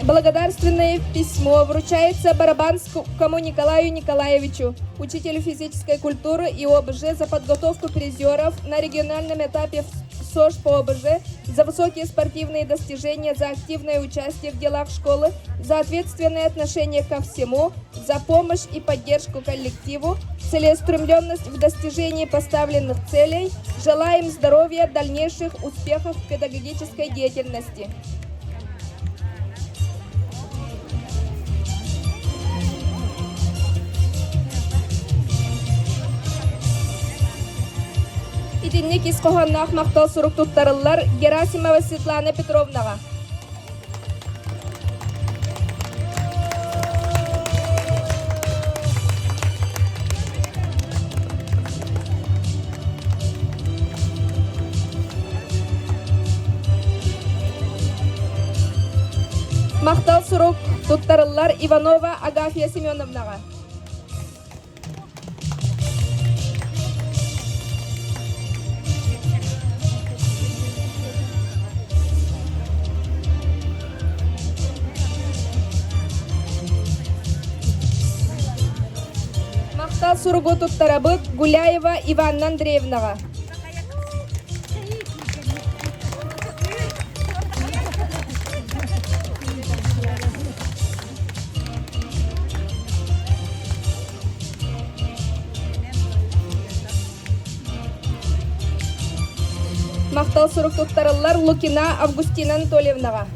Благодарственное письмо вручается Барабанскому Николаю Николаевичу, учителю физической культуры и ОБЖ за подготовку призеров на региональном этапе СОЖ по ОБЖ за высокие спортивные достижения, за активное участие в делах школы, за ответственное отношение ко всему, за помощь и поддержку коллективу, целеустремленность в достижении поставленных целей. Желаем здоровья, дальнейших успехов в педагогической деятельности. Итинник ис хоһоонноох махтал сурук туттарыллар Герасимова Светлана Петровнаҕа. Махтал сурук туттарыллар Иванова Агафья Семеновнаҕа. Махтал суругу туттарабыт Гуляева Иванна Андреевнаҕа. Махтал сурук туттарыллар Лукина Августина Анатольевнаҕа.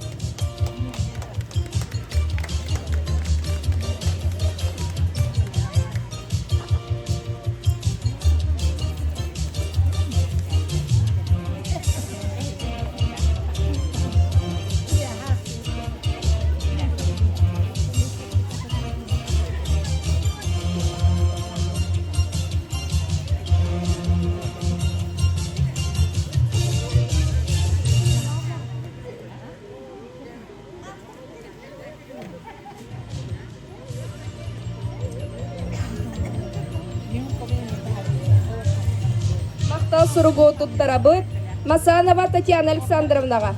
Махтал суругу туттарабыт Масанова Татьяна Александровнаҕа.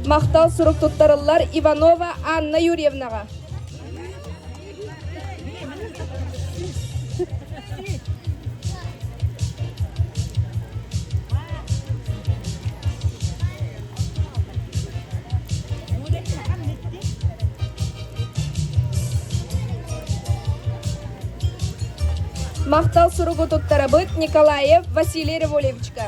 Махтал сурук туттарыллар Иванова Анна Юрьевнаҕа. Махтал суругу туттарабыт Николаев Василий Револевичка.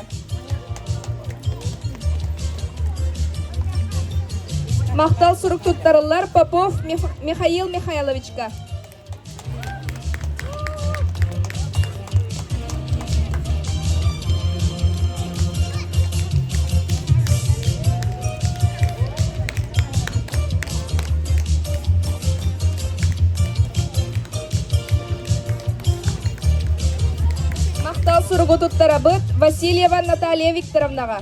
Махтал сурук туттарыллар Попов Михаил Михайловичка. Махтал суругу туттарабыт Васильева Наталья Викторовнаҕа.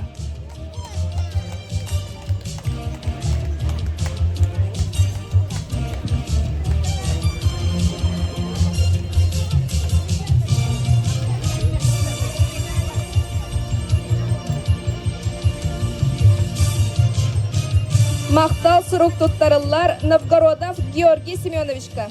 Махтал сурук туттарыллар Новгородов Георгий Семеновичка.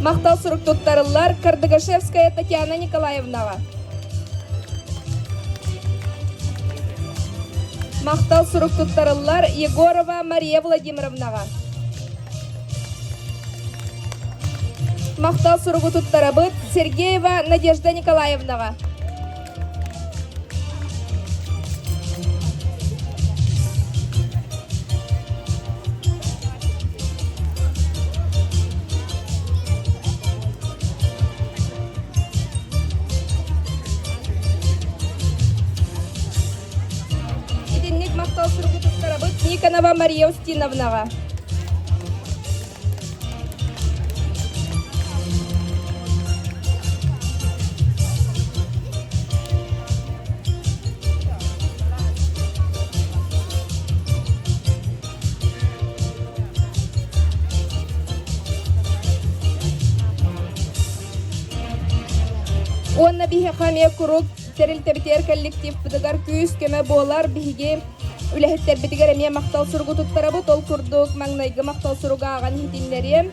Махтал сурук туттарыллар Кардыгашевская Татьяна Николаевнаҕа. Махтал сурук туттарыллар Егорова Мария Владимировнаҕа. Махтал суругу туттарабыт Сергеева Надежда Николаевнаҕа. Итинник махтал суругу туттарабыт Никонова Мария Устиновнаҕа. Уонна биһиэхэ эмиэ куруук тэрилтэбитигэр коллективпытыгар күүс-көмө буолар биһиги үлэһиттэрбитигэр эмиэ махтал суругу туттарабыт. Ол курдук маҥнайгы махтал суругу ааҕан иһитиннэриэм.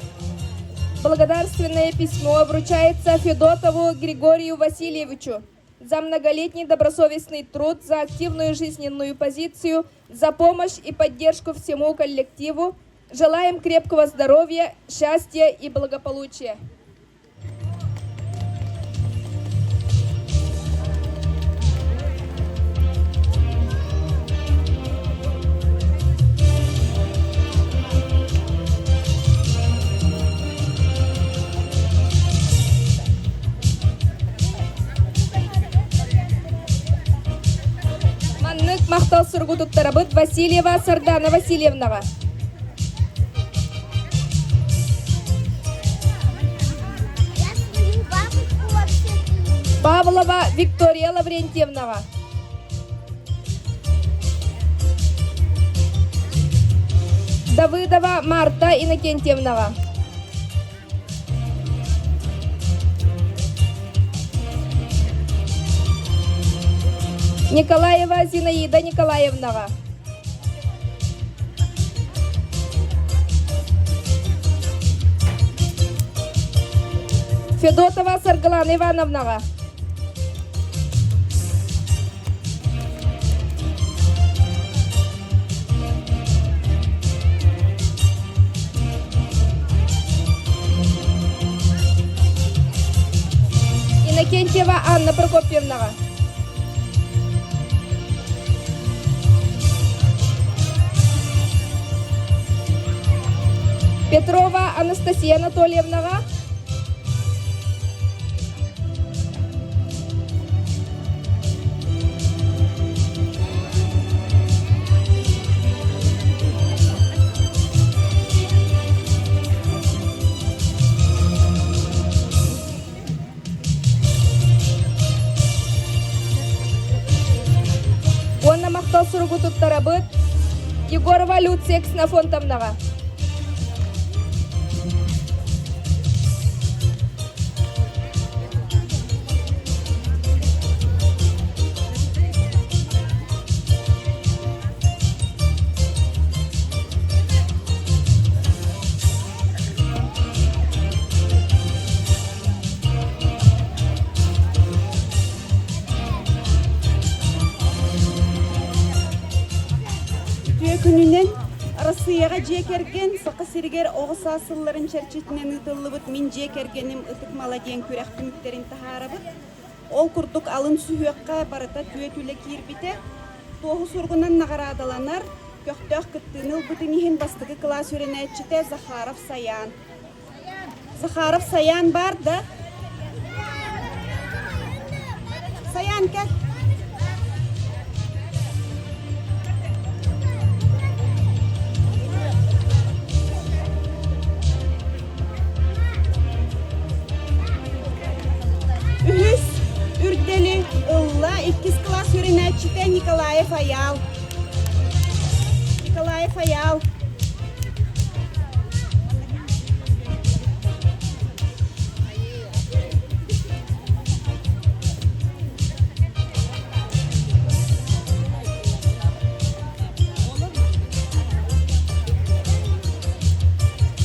Благодарственное письмо вручается Федотову Григорию Васильевичу за многолетний добросовестный труд, за активную жизненную позицию, за помощь и поддержку всему коллективу. Желаем крепкого здоровья, счастья и благополучия. Маннык махтал суругу туттарабыт Васильева Сардана Васильевнаҕа. Павлова Виктория Лаврентьевнаҕа. Давыдова Марта Иннокентьевнаҕа. Николаева Зинаида Николаевнаҕа. Федотова Саргылана Ивановнаҕа. Иннокентьева Анна Прокопьевнаҕа. Петрова Анастасия Анатольевнаҕа. Уонна махтал суругу туттарабыт Егорова Люция Ксенофонтовнаҕа. Үтүө күнүнэн Арассыыйаҕа дьиэ кэргэн Саха сиригэр оҕо саас сылларын чэрчитинэн ыытыллыбыт Мин дьиэ кэргэним ытык мала диэн күрэх түмүктэрин таһаарабыт. Ол курдук алын сүһүөххэ барыта түөрт үлэ киирбитэ. Туоһу суругунан наҕараадаланар, көхтөөх кыттыыны ылбытын иһин бастакы кылаас үөрэнээччитэ Захаров Саян. Захаров Саян баар да? Саян кэл. Үһүс үрдэли ылла иккис кылаас үөрэнээччитэ Николаев Айаал. Николаев Айаал.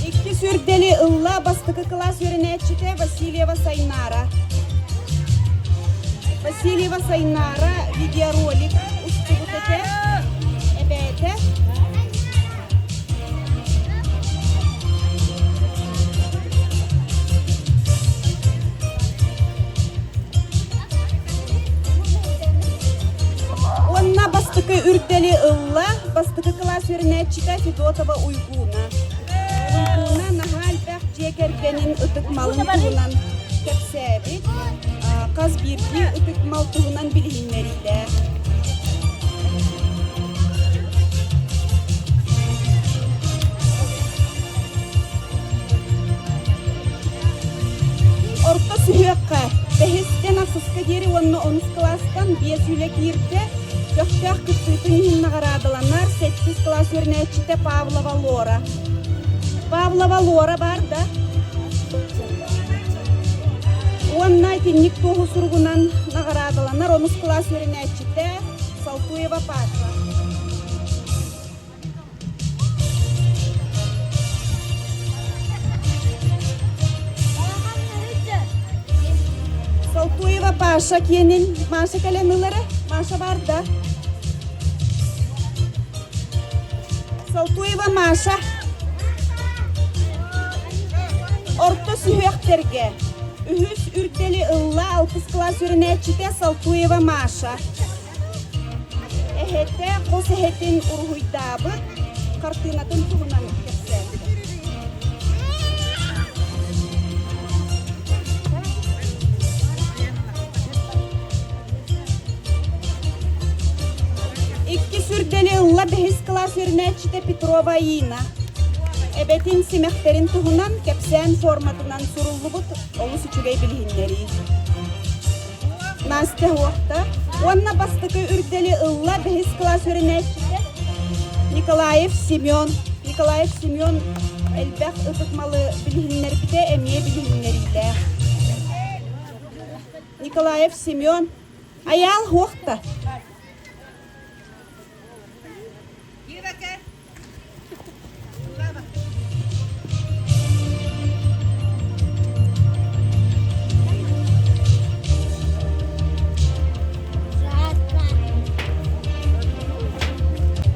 Иккис үрдэли ылла бастакы кылаас үөрэнээччитэ Васильева Сайнаара. Васильева Сайнаара видеоролик устубут этэ. кэпсээтэ. Уонна бастакы үрдэли ылла бастакы кылаас үөрэнээччитэ Федотова Уйгууна. Уйгууна наһаа элбэх дьиэ кэргэнин ытык малын туһунан кэпсээбит, хас биирдии ытык мал туһунан билиһиннэриилээх. Орто сүһүөххэ бэһистэн ахсыска диэри уонна онус кылаастан биэс үлэ киирдэ. Көхтөөх кыттыытын иһин наҕараадаланар сэттис кылаас үөрэнээччитэ Павлова Лора. Павлова Лора баар да? Уонна итинник туоһу суругунан наҕараадаланар онус кылаас үөрэнээччитэ Салтуева Паша. Салтуева Паша киэнин Маша кэлэн ылара. Маша бар да? Салтуева Маша. Орто сүһүөхтэргэ үһүс үрдэли ылла алтыс кылаас үөрэнээччитэ Салтуева Маша. Эһэтэ хос эһэтин уруһуйдаабыт хартыынатын туһунан кэпсээтэ. Иккис үрдэли ылла бэһис кылаас үөрэнээччитэ Петрова Аина. Эбэтин симэхтэрин туһунан кэпсээн форматынан суруллубут олус үчүгэй билиһиннэрии. Настя уохта уонна бастакы үрдэли ылла бэһис кылаас үөрэнээччитэ Николаев Семен. Николаев Семен элбэх ытык малы билиһиннэрбитэ эмиэ билиһиннэриилээх. Николаев Семен Айаал уохта.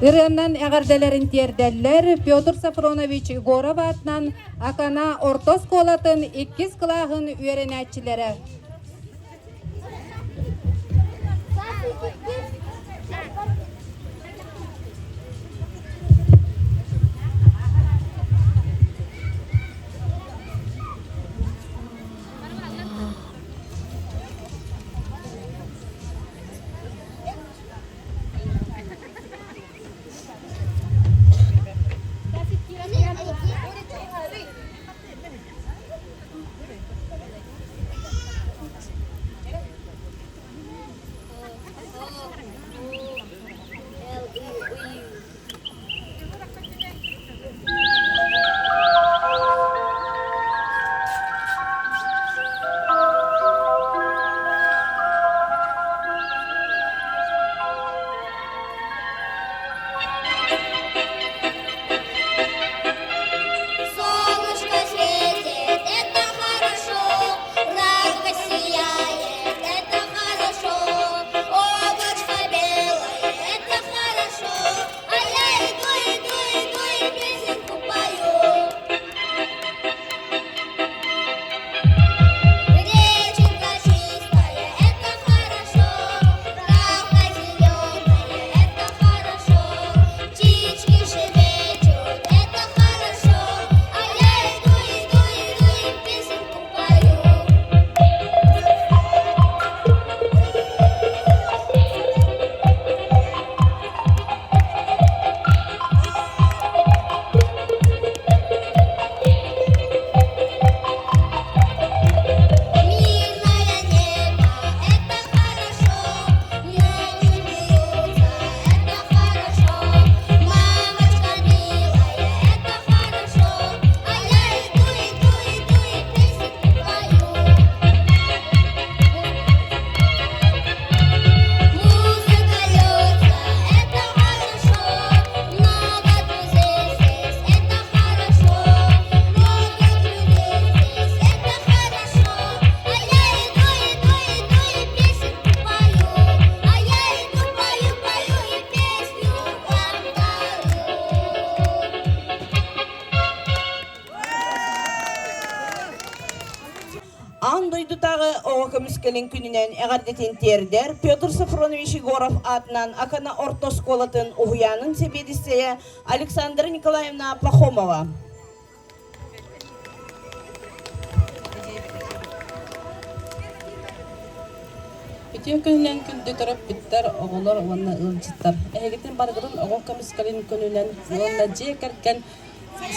Ырыаннан эҕэрдэлэрин тиэрдэллэр Петр Софронович Егоров аатынан Акана орто оскуолатын иккис кылааһын үөрэнээччилэрэ. дойдутааҕы оҕо көмүскэлин күнүнэн эҕэрдэтин тиэрдэр Петр Софронович Егоров аатынан Акана орто оскуолатын уһуйаанын сэбиэдиссэйэ Александра Николаевна Пахомова. Үтүө күнүнэн күндү төрөппүттэр, оҕолор уонна ыалдьыттар. Эһигитин барыгытын оҕо көмүскэлин күнүнэн уонна дьиэ кэргэн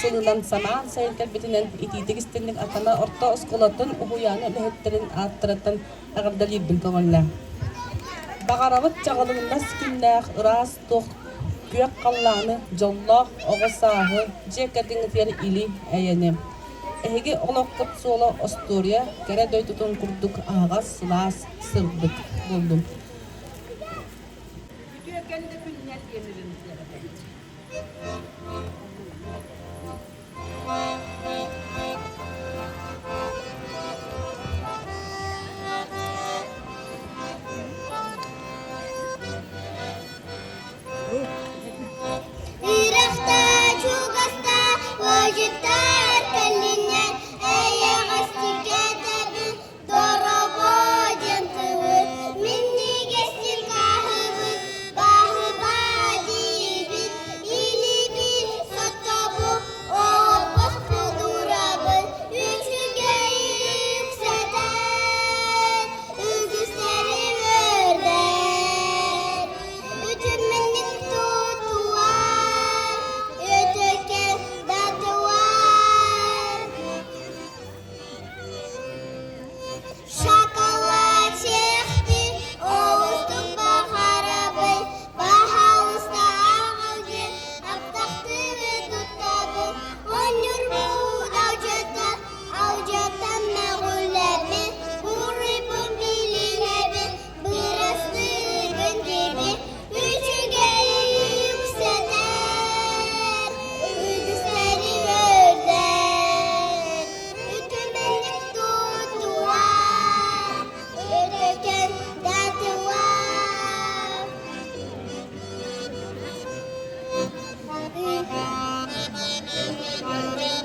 сылынан самаан сайын кэлбитинэн итиитик истинник Акана орто оскуолатын уһуйааны үлэһиттэрин ааттарыттан эҕэрдэлиирбин көҥүллээ. Баҕарабыт чаҕылыҥнас күннээх ыраас туох күөх халлааны, дьоллоох оҕо сааһы, дьиэ кэргэҥҥитигэр или-эйэни. Эһиги олоххут суола остуоруйа кэрэ дойдутун курдук аһаҕас, сылаас, сырдык буоллун. Үтүөкэн да күннэр диэн Үрэхтэ чугаста ыалдьыттар кэллиннэр, эйэҕэстик кэтэбин, дорогой диэн тылы минньигэстик ааһыбыт, баһыба диибит, илибит соттобут, оһоппос кудурабыт, үчүгэй үксэтэн, үгүстэри үөрдэр. Үтүмэнник тутуар, үтүкэн датуар. Шоколад сиэхтин, оҕустук баҕарабын, баһаалыста аҕал диэн аптахтыыбын туттабын. Оонньуурбун алдьата, алдьатан мөҕүлэбин, буруйбун билинэбин, бырастыыбын диибин, үчүгэй үксэтэр, үгүстэри үөрдэр. Үтүмэнник тутуар, үтүкэн датуар.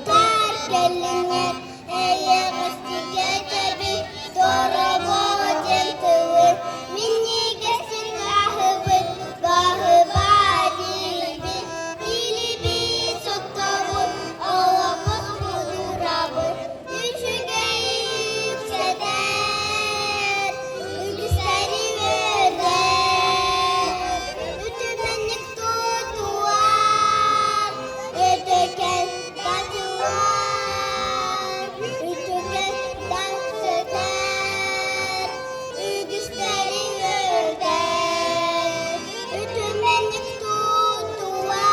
Тар кэллиҥэр эйэҕэстик этэбин, дорогоҕо диэн тылы минньигэстик аһыбыт, баһыба диибит, илибит соттобут, олохпут кулуурабыт, үчүгэй үксэтэр, үгүстэри үөрдэр, үтүмэнник тутуар, үтүкэн батуар, үтүкэн сытар, үгүстэри үөрдэр, үтүмэнник тутуар,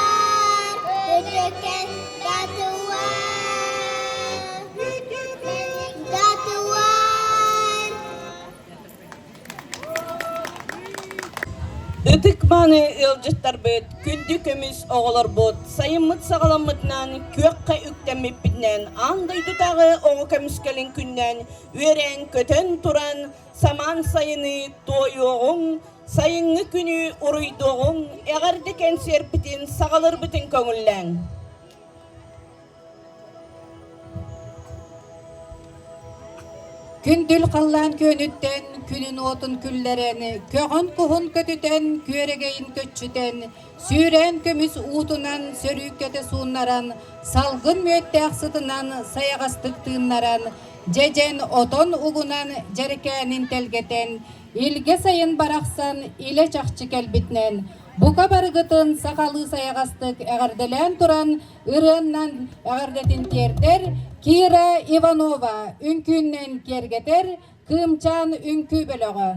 үтүкэн батуар, датуар. Ытык-мааны ыалдьыттарбыт, күндү көмүс оҕолорбут, сайыммыт саҕаламмытынан, күөххэ үктэммиппитинэн аан дойдутааҕы оҕо көмүскэлин күнүнэн үөрэн-көтөн туран, самаан сайыны туойуоҕуҥ, сайыҥҥы күнү уруйдуоҕуҥ, эҕэрдэ кэнсиэрпитин саҕалырбытын көҥүллээҥ. Күндүл халлаан күөнүттэн, күнүн уотун күллэрэн, көҕөн куһун көтүтэн, күөрэгэйин көччүтэн, сүүрээн көмүс уутунан сөрүүккэтэ сууннаран, салгын мүөттээх сытынан сайаҕастык тыыннаран, дьэдьэн отон угунан дьэрэкээнин тэлгэтэн, илгэ сайын барахсан илэ-чахчы кэлбитинэн, бука барыгытын сахалыы сайаҕастык эҕэрдэлээн туран ырыаннан эҕэрдэтин тиэрдэр Кира Иванова үҥкүүннэн киэргэтэр Кыымчаан үҥкүү бөлөҕө.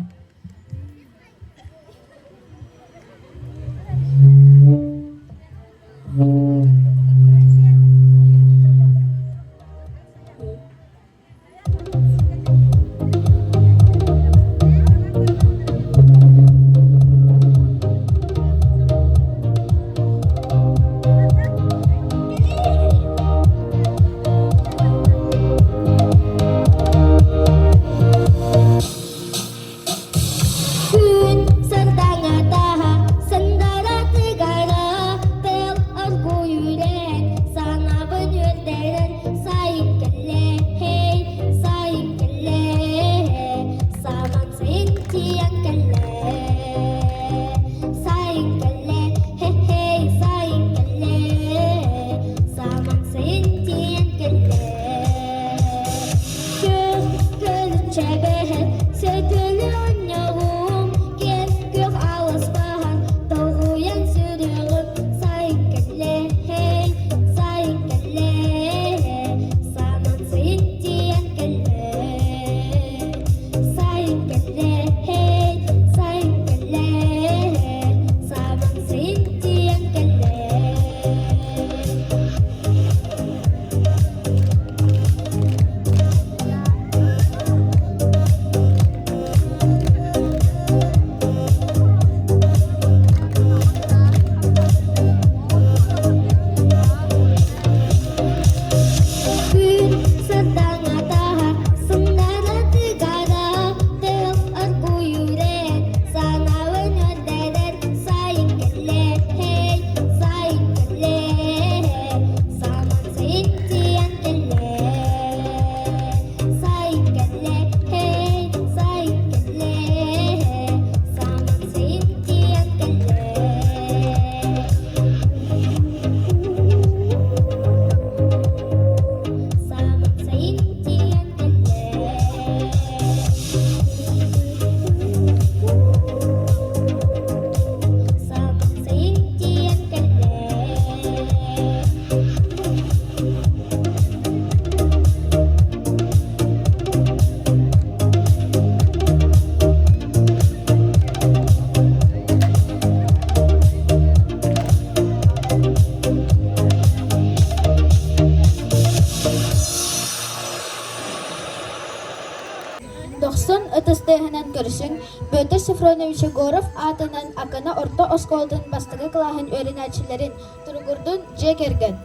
ытыс тыаһынан көрсүҥ Петр Софронович Егоров аатынан Акана орто оскуолатын бастакы кылааһын үөрэнээччилэрин туругурдун дьиэ кэргэн.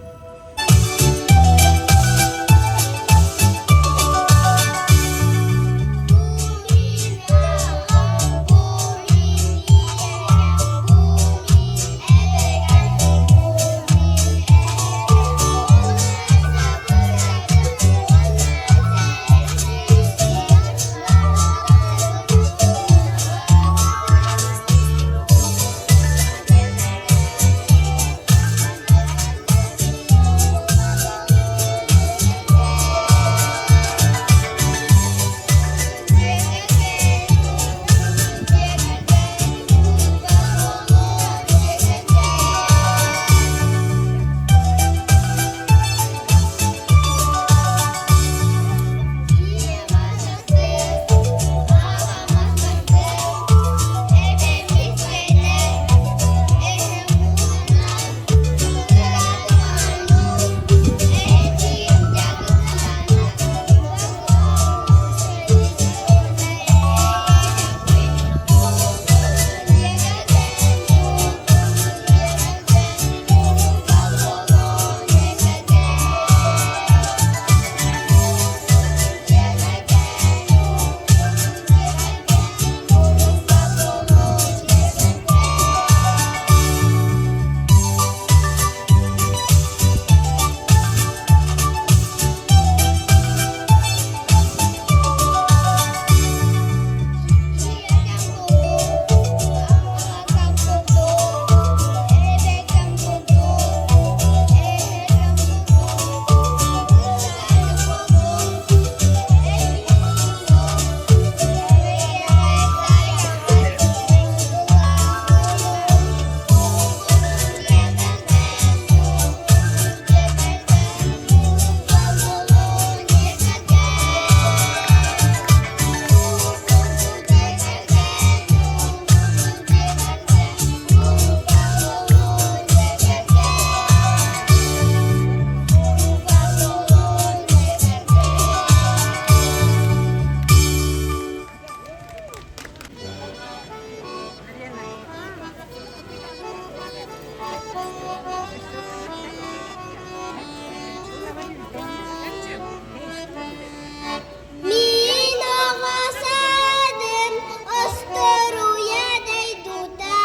Мин оҕо саадым остуоруйа дойдута,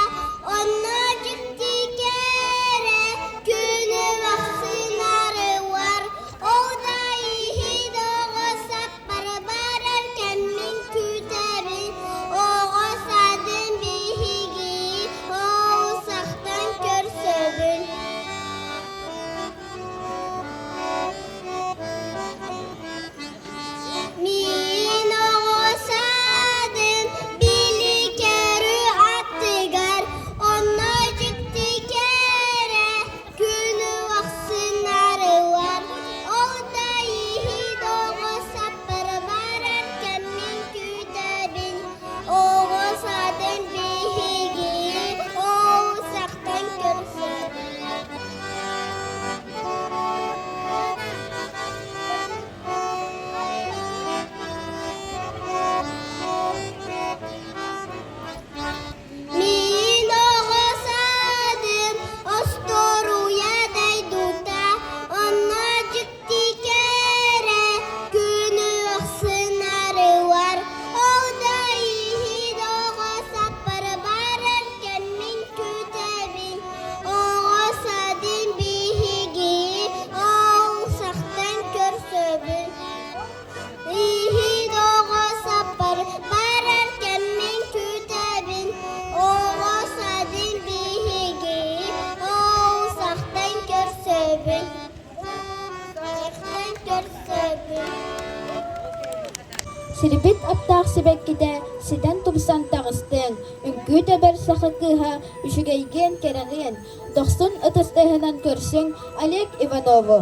онно дьикти кэрэ күнү ахсын арыйар, ол да иһин оҕо саппар барар кэммин күүтэбин, оҕо саадын биһиги ол сахтан көрсөбүн. Мин оҕо саадым били көрү аттыгар, онно дьикти кэрэ күнү ахсын арыллар. Ол да иһин оҕо саппар барар кэммин күүтэбин, оҕо саадын биһиги ол сахтан көрсөбүн. Мин оҕо саадым остуоруйа дойдута, онно дьикти кэрэ күнү ахсын арыллар. Ол да иһин оҕо саппар барар кэммин күүтэбин, оҕо саадын биһиги ол сахтан көрсөбүн. Иһин оҕо саппар барар кэммин күүтэбин, оҕо садын биһиги ол сахтан көрсөбүн. Сахтан көрсөбүн. Сирбит аптаах сибэккитэ ситэн тупсан таҕыстыҥ, үҥкүү тэбэр саха кыыһа үчүгэйгиэн кэрэҕиэн, дохсун ытыс тыаһынан көрсүҥ Олег Иванову.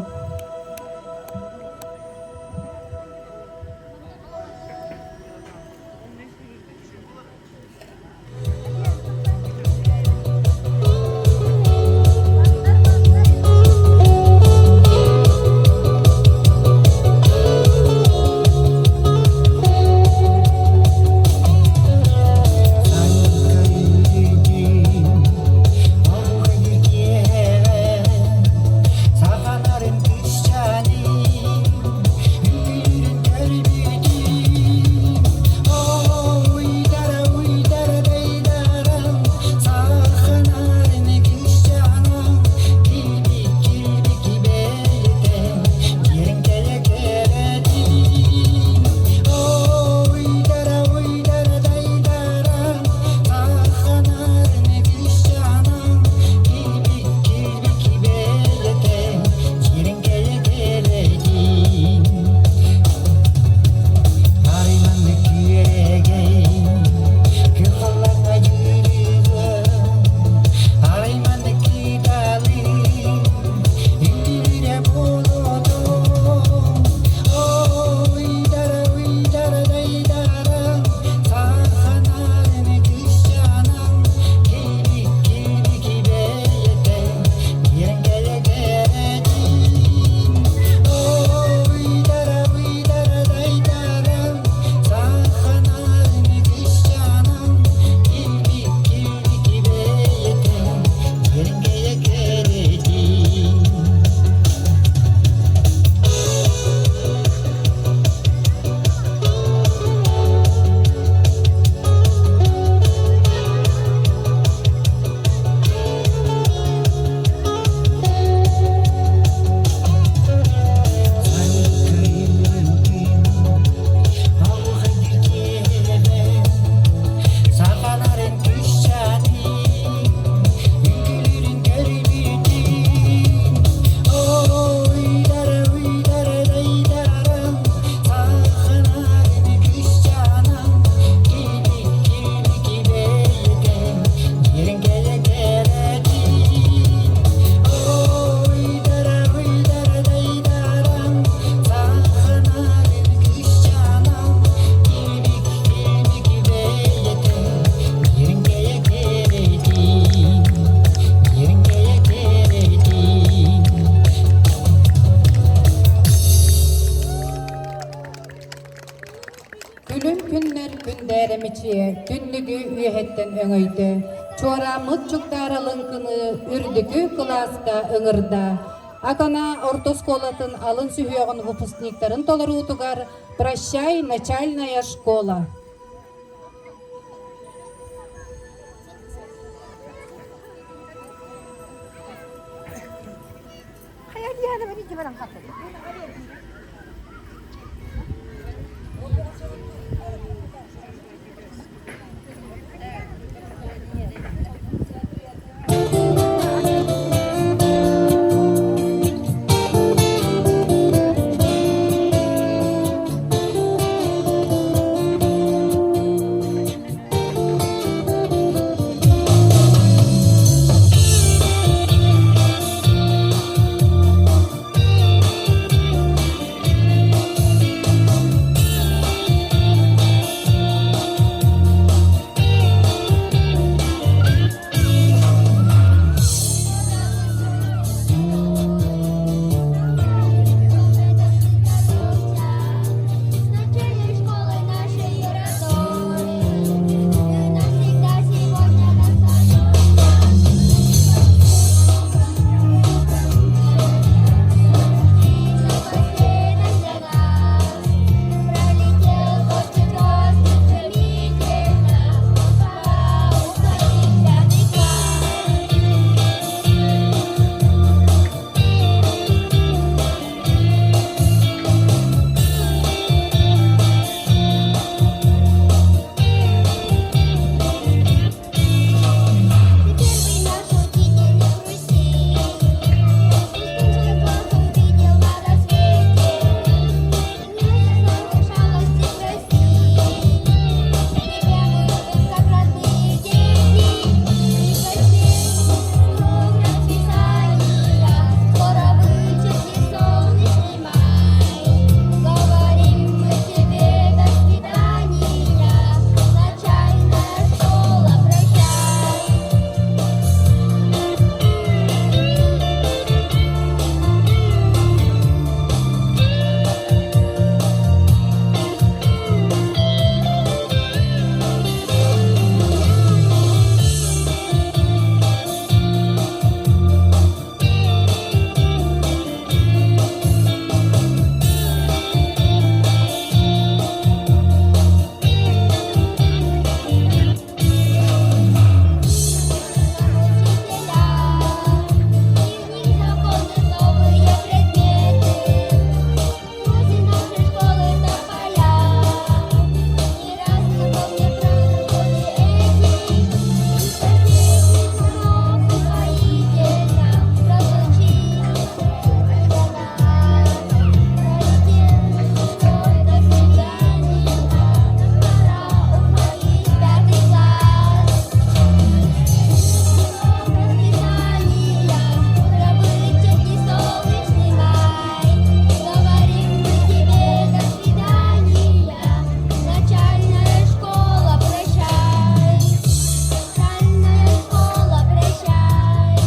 Мэлдьэччийэ түннүгү үөһэттэн өҥөйдө, чуорааммыт чугдаара лыҥкыныы үрдүкү кылааска ыҥырда. Акана орто оскуолатын алын сүһүөҕүн выпускниктарын толоруутугар «Прощай, начальная школа». Начальной школы нашей родной, Ты навсегда сегодня для нас. Пролетел год стремительно, пора уходить в пятый класс. Ты первый наш учитель, не грусти, Пусть свой класс увидел на рассвете. Наши шалости прости, Тебя мы любим, как родные дети. И последний урок расписания Скоро вычеркнет солнечный май. Говорим мы тебе до свидания, Начальная школа, прощай. Учителя, дневник заполнен новые предметы. Возле нашей школы тополя. Не раз напомнят нам годы эти. И последний урок упоительно прозвучит для нас. Пролетел год, до свидания, пора уходить в пятый класс. Расписания, утро вычеркни солнечный май. Говорим мы тебе до свидания, начальная школа, прощай. Начальная школа, прощай.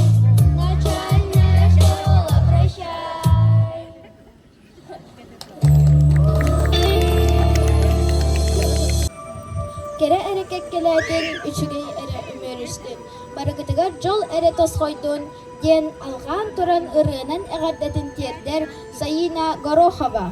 Начальная школа, прощай. Кэрэ эрэ кэккэлээтин, үчүгэй эрэ үмүөрүстүн, барыгытыгар дьол эрэ тосхойдун диэн алҕаан туран ырыанан эҕэрдэтин тиэрдэр Саина Горохова.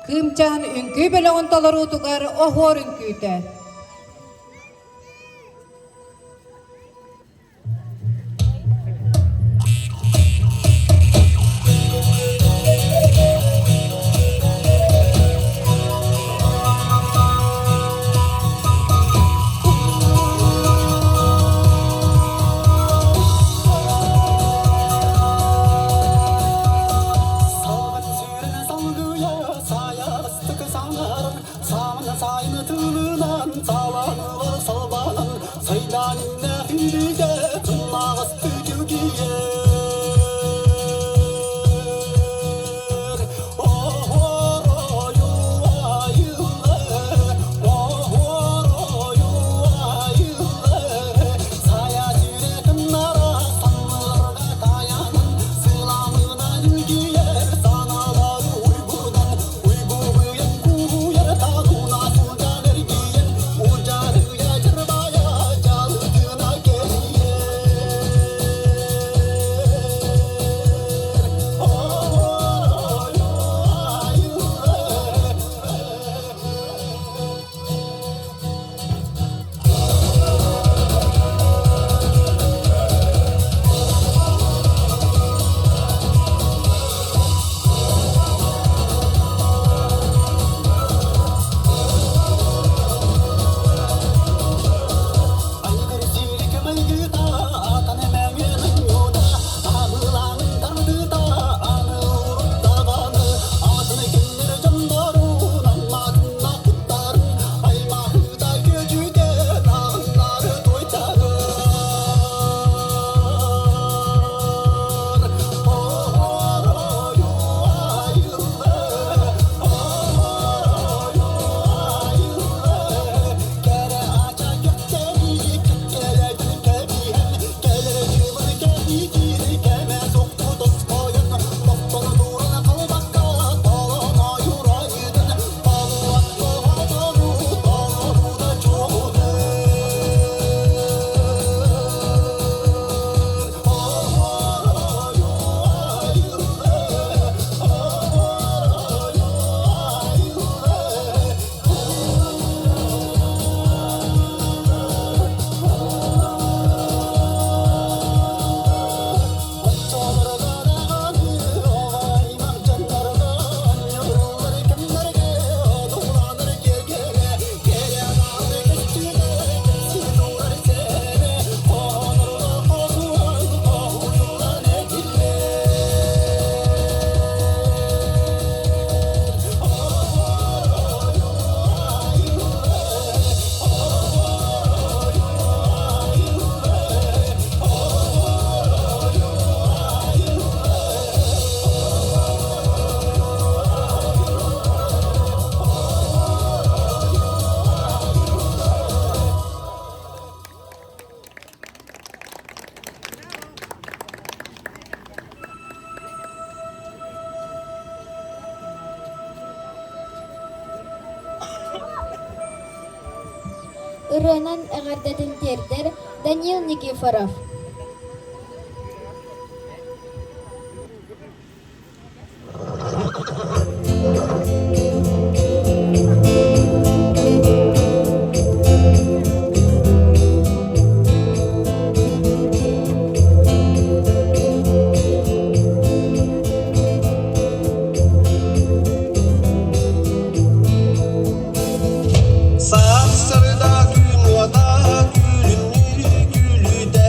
Кыымчаан үҥкүү бөлөҕүн толоруутугар оһуор үҥкүүтэ. Ырыанан эҕэрдэтин тиэрдэр Данил Никифоров. Сарсыарда күн уота күлүмнүү күлүтэ.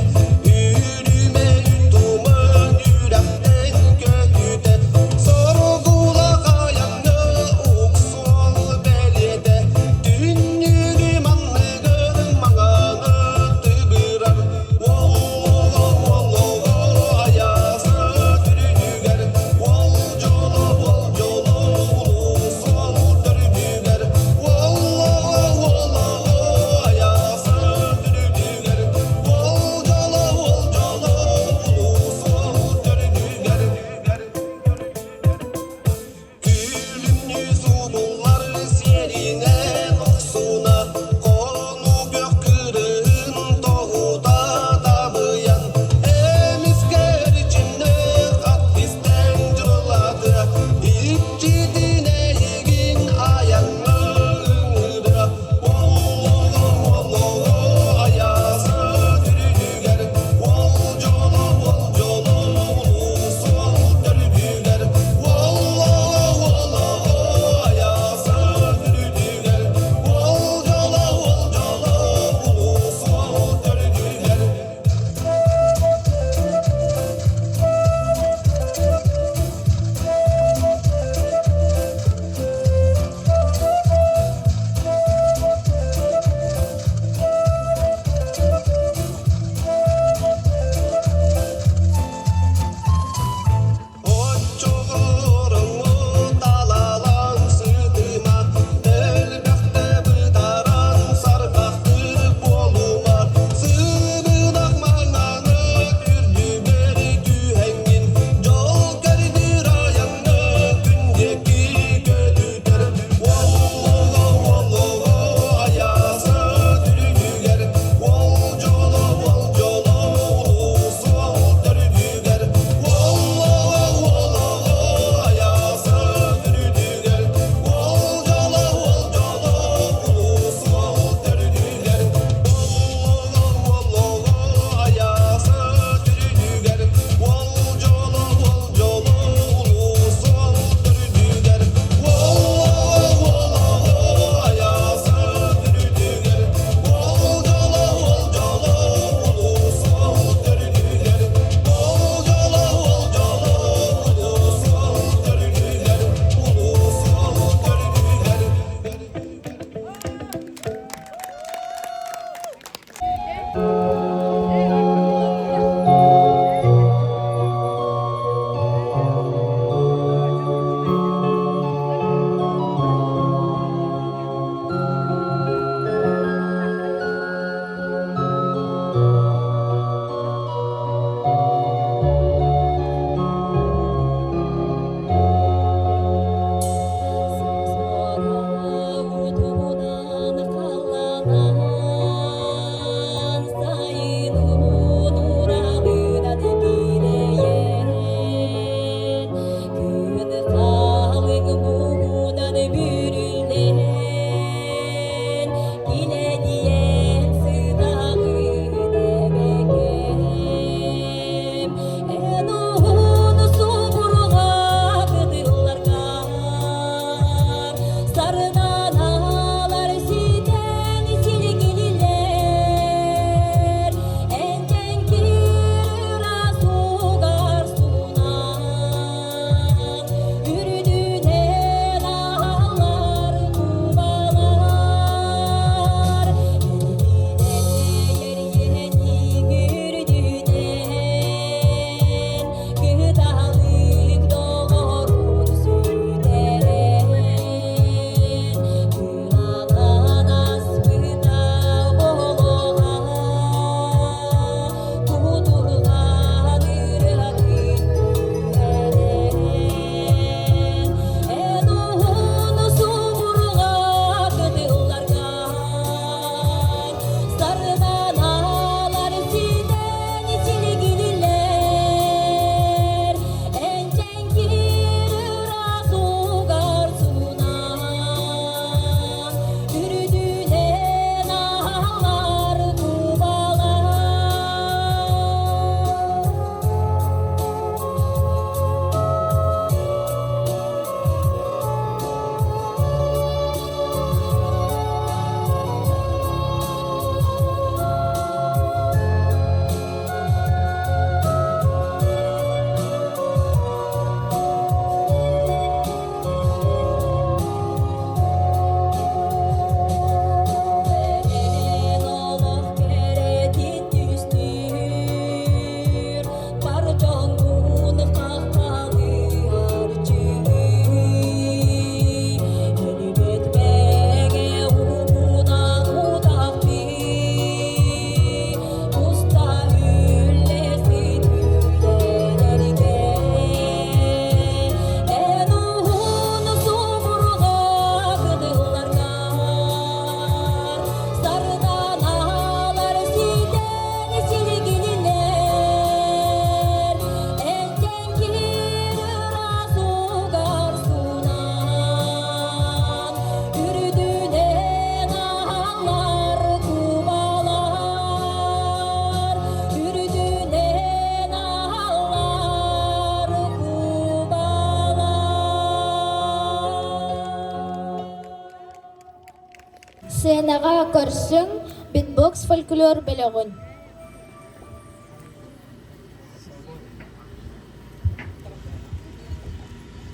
Сценаҕа көрсүҥ битбокс фольклор бөлөҕүн.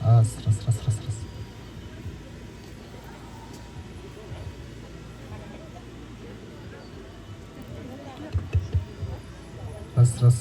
Раз, раз, раз, раз, раз. Раз, раз.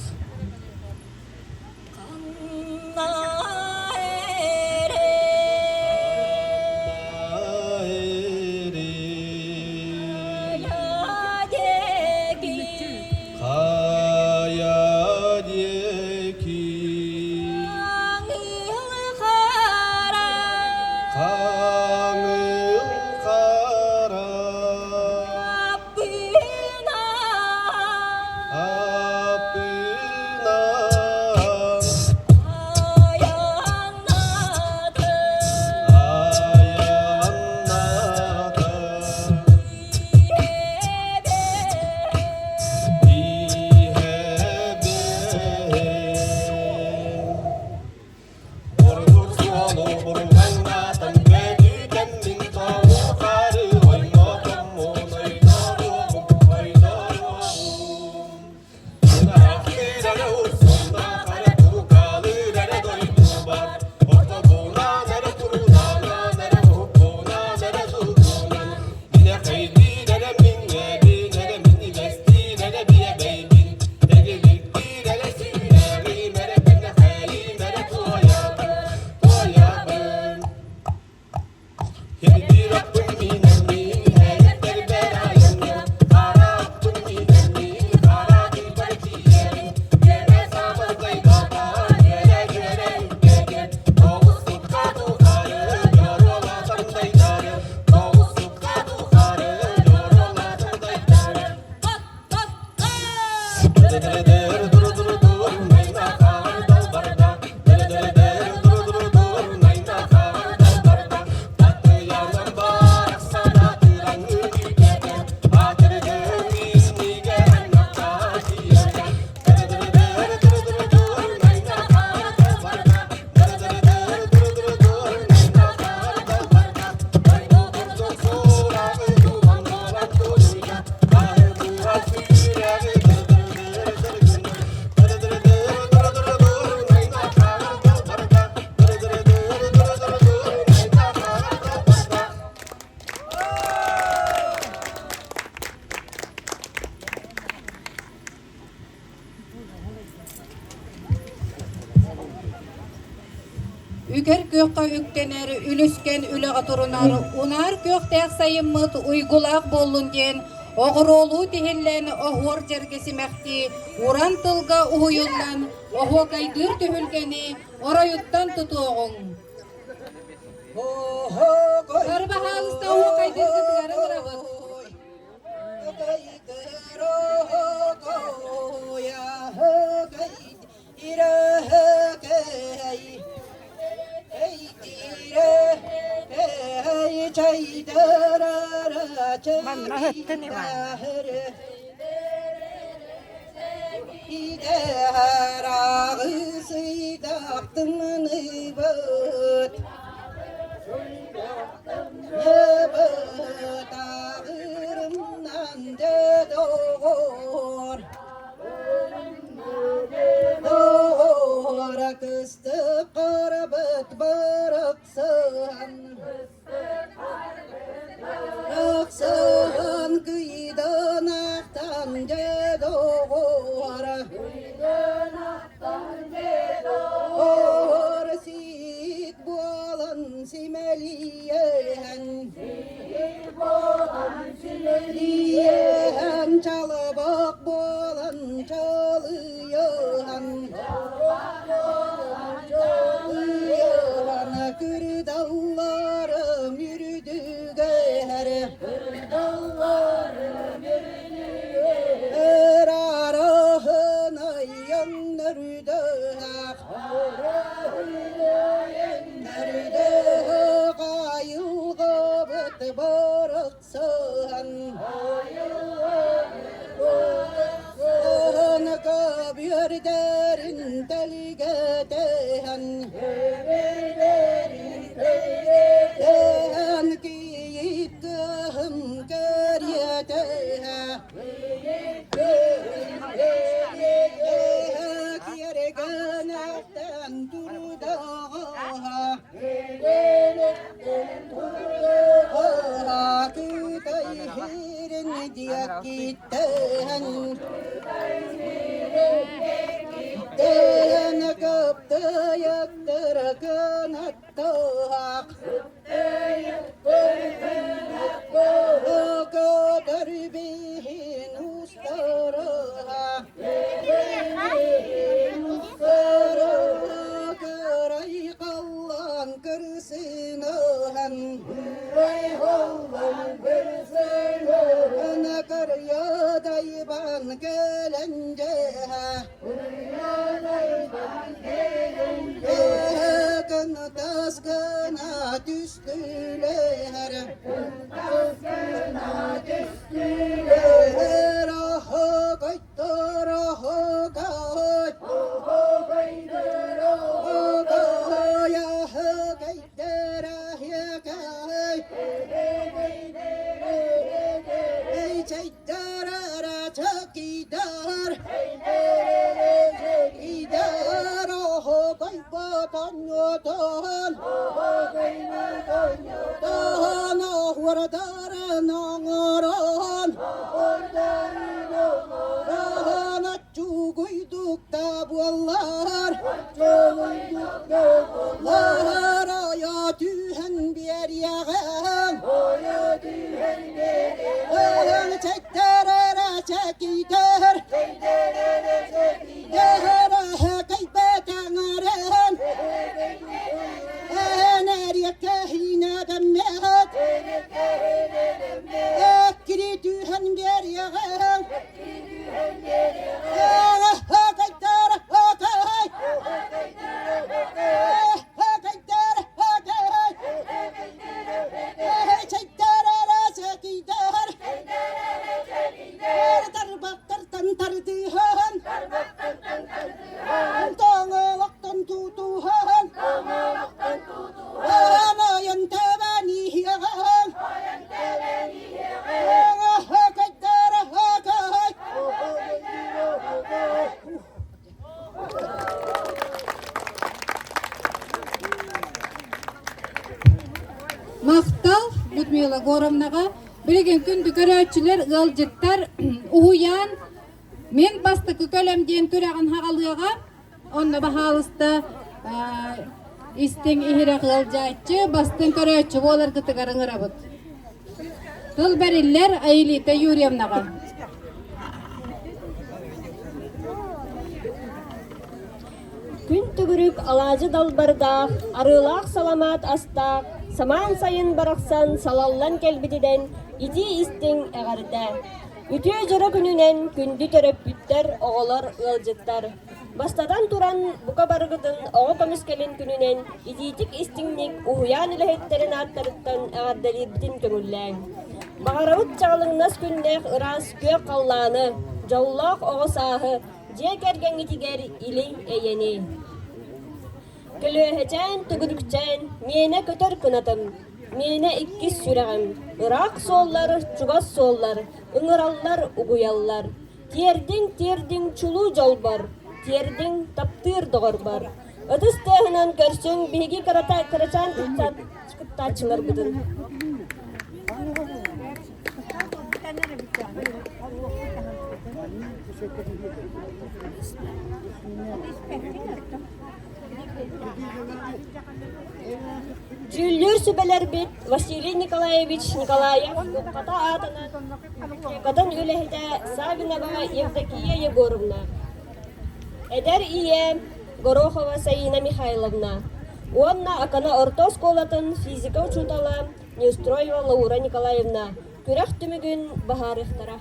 Үгэр күөххэ үктэнэр, үлүскэн үлэҕэ турунар, унаар күөхтээх сайыммыт уйгулаах буоллун диэн оҕуруолуу тиһиллэн оһуор дьэргэ симэхтии, уран тылга уһуйуллан оһуокайдыыр түһүлгэни оройуттан тутуоҕуҥ. Бары баһаалыста оһуокайдыыргытыгар ыҥырабыт. Манна ыһыттын Иван. Барахсан. Кытай диэкиттэн Тэн кыптыйыктыр кынаттаах Көтөр биһин устарыга Кырай халлаан кырсыныһан Кырыйадайбан кэлэн дьэһэ Кынтас гына түстүлэр Буоллар, ойо түһэн биэриэҕим. Чэктэрэрэ чэкийтэр, кэйбэтэҥэрэн, Энэриэккэһиинэдэммэт, Эккири түһэн биэриэҕим. Махтал Людмила Горовнаҕа. Билигин күндү көрөөччүлэр, ыалдьыттар уһуйаан Мин бастакы көлөм диэн күрэҕин хаҕалыаҕа. Онно баһаалыста истиҥ иһирэх ыалдьааччы, бастыҥ көрөөччү буоларгытыгар ыҥырабыт. Тыл бэриллэр Аэлита Юрьевнаҕа. Күн төгүрүк алаадьы далбардаах, арыылаах саламаат астаах, самаан сайын барахсан салаллан кэлбитинэн итии истиҥ эҕэрдэ! Үтүө дьоро күнүнэн күндү төрөппүттэр, оҕолор, ыалдьыттар! Бастатан туран, бука барыгытын оҕо көмүскэлин күнүнэн итиитик-истиҥник уһуйаан үлэһиттэрин ааттарыттан эҕэрдэлиирбитин көҥүллээҥ. Баҕарабыт чаҕылыҥнас күннээх ыраас күөх халлааны, дьоллоох оҕо сааһы, дьиэ кэргэҥҥитигэр или-эйэни. Көлүөһэчээн, төгүрүкчээн, миэнэ көтөр кынатым, миэнэ иккис сүрэҕим, ыраах суоллар, чугас суоллар, ыҥыраллар, угуйаллар. Тиэрдиҥ, тиэрдиҥ чулуу дьолбор, тиэрдиҥ таптыыр доҕорбор. Ытыс тыаһынан көрсүҥ биһиги кырата кырачаан кыттааччыларбытын. Дьүүллүүр сүбэлэрбит Василий Николаевич Николаев Хата аатынан библиотекатын үлэһитэ Саввинова Евдокия Егоровна, эдэр ийэ Горохова Саина Михайловна уонна Акана орто оскуолатын физика учуутала Неустроева Лаура Николаевна күрэх түмүгүн быһаарыахтара.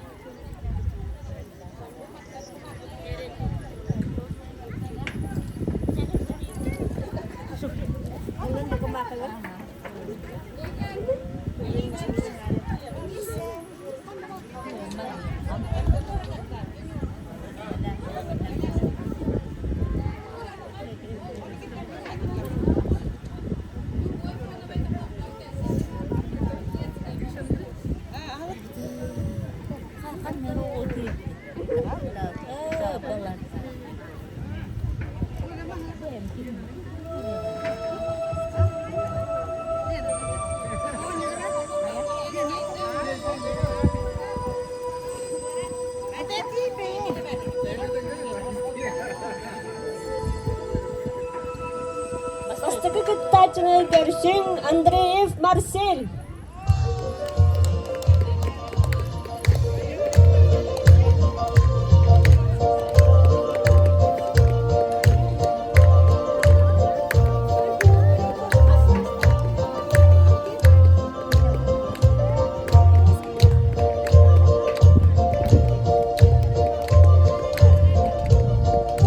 Бастакы кыттааччыны көрсүҥ Андреев Марсель.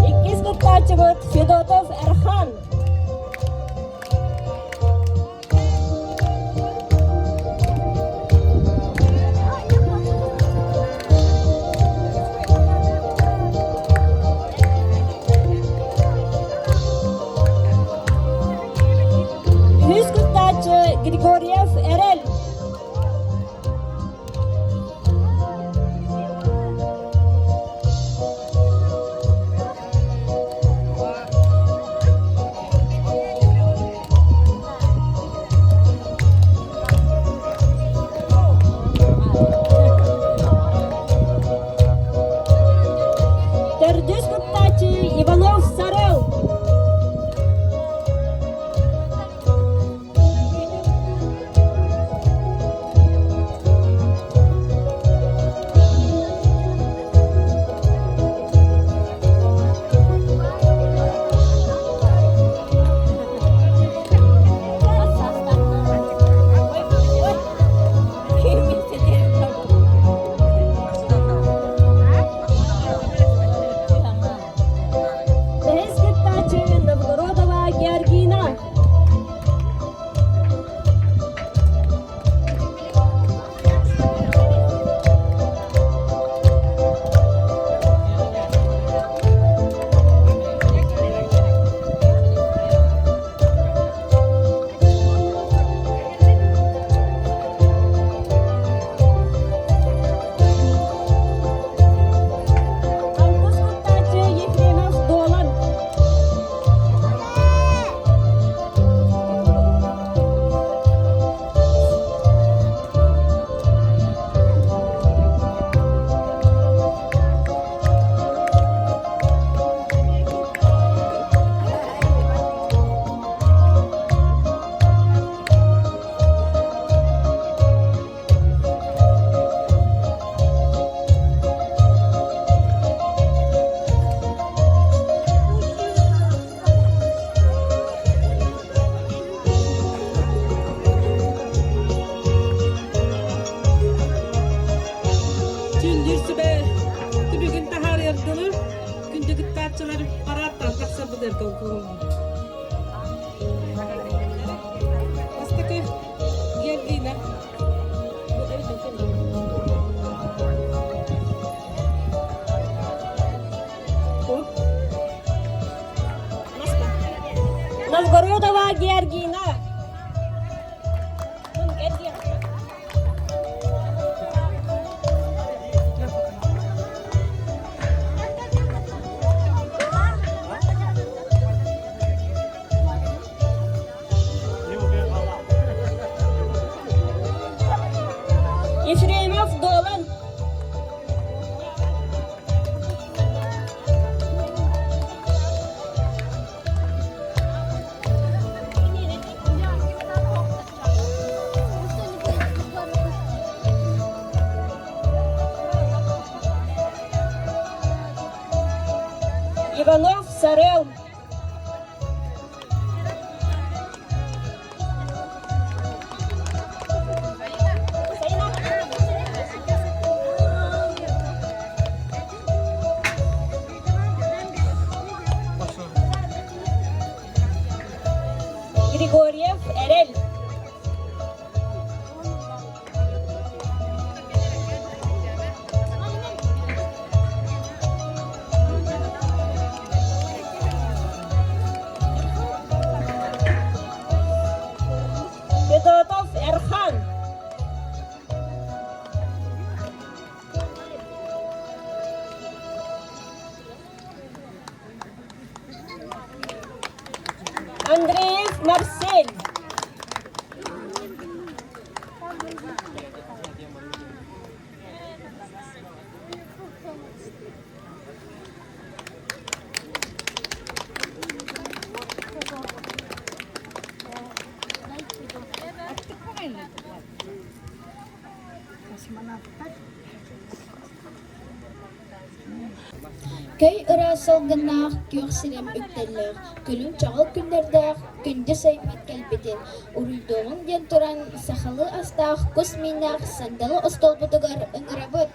Иккис кыттааччыбыт Федотов Эрхан. Үһүс кыттааччы Григорьев Эрэл. Төрдүс кыттааччы Иванов Сарел. Бэһис кыттааччы Новгородова Георгина. Алтыс кыттааччы Ефремов Дуолан. Дьүүллүүр сүбэ түбүгүн таһаарыардылар. Күндү кыттааччылар парааттан тахсарбытыгар толкуйуллар. Бастакы Георгина. Новгородова Георгина. Ефремов Долан. Иванов Сарел. Григорьев Эрэл. Федотов Эрхан. Андреев Марсель. Көй ыраас салгыннаах, күөх сирэм үктэллээх, күлүм-чаҕыл күннэрдээх күндү сайыммыт кэлбитин уруйдуоҕуҥ диэн туран, сахалыы астаах кус мииннээх сандалы остуолбутугар ыҥырабыт.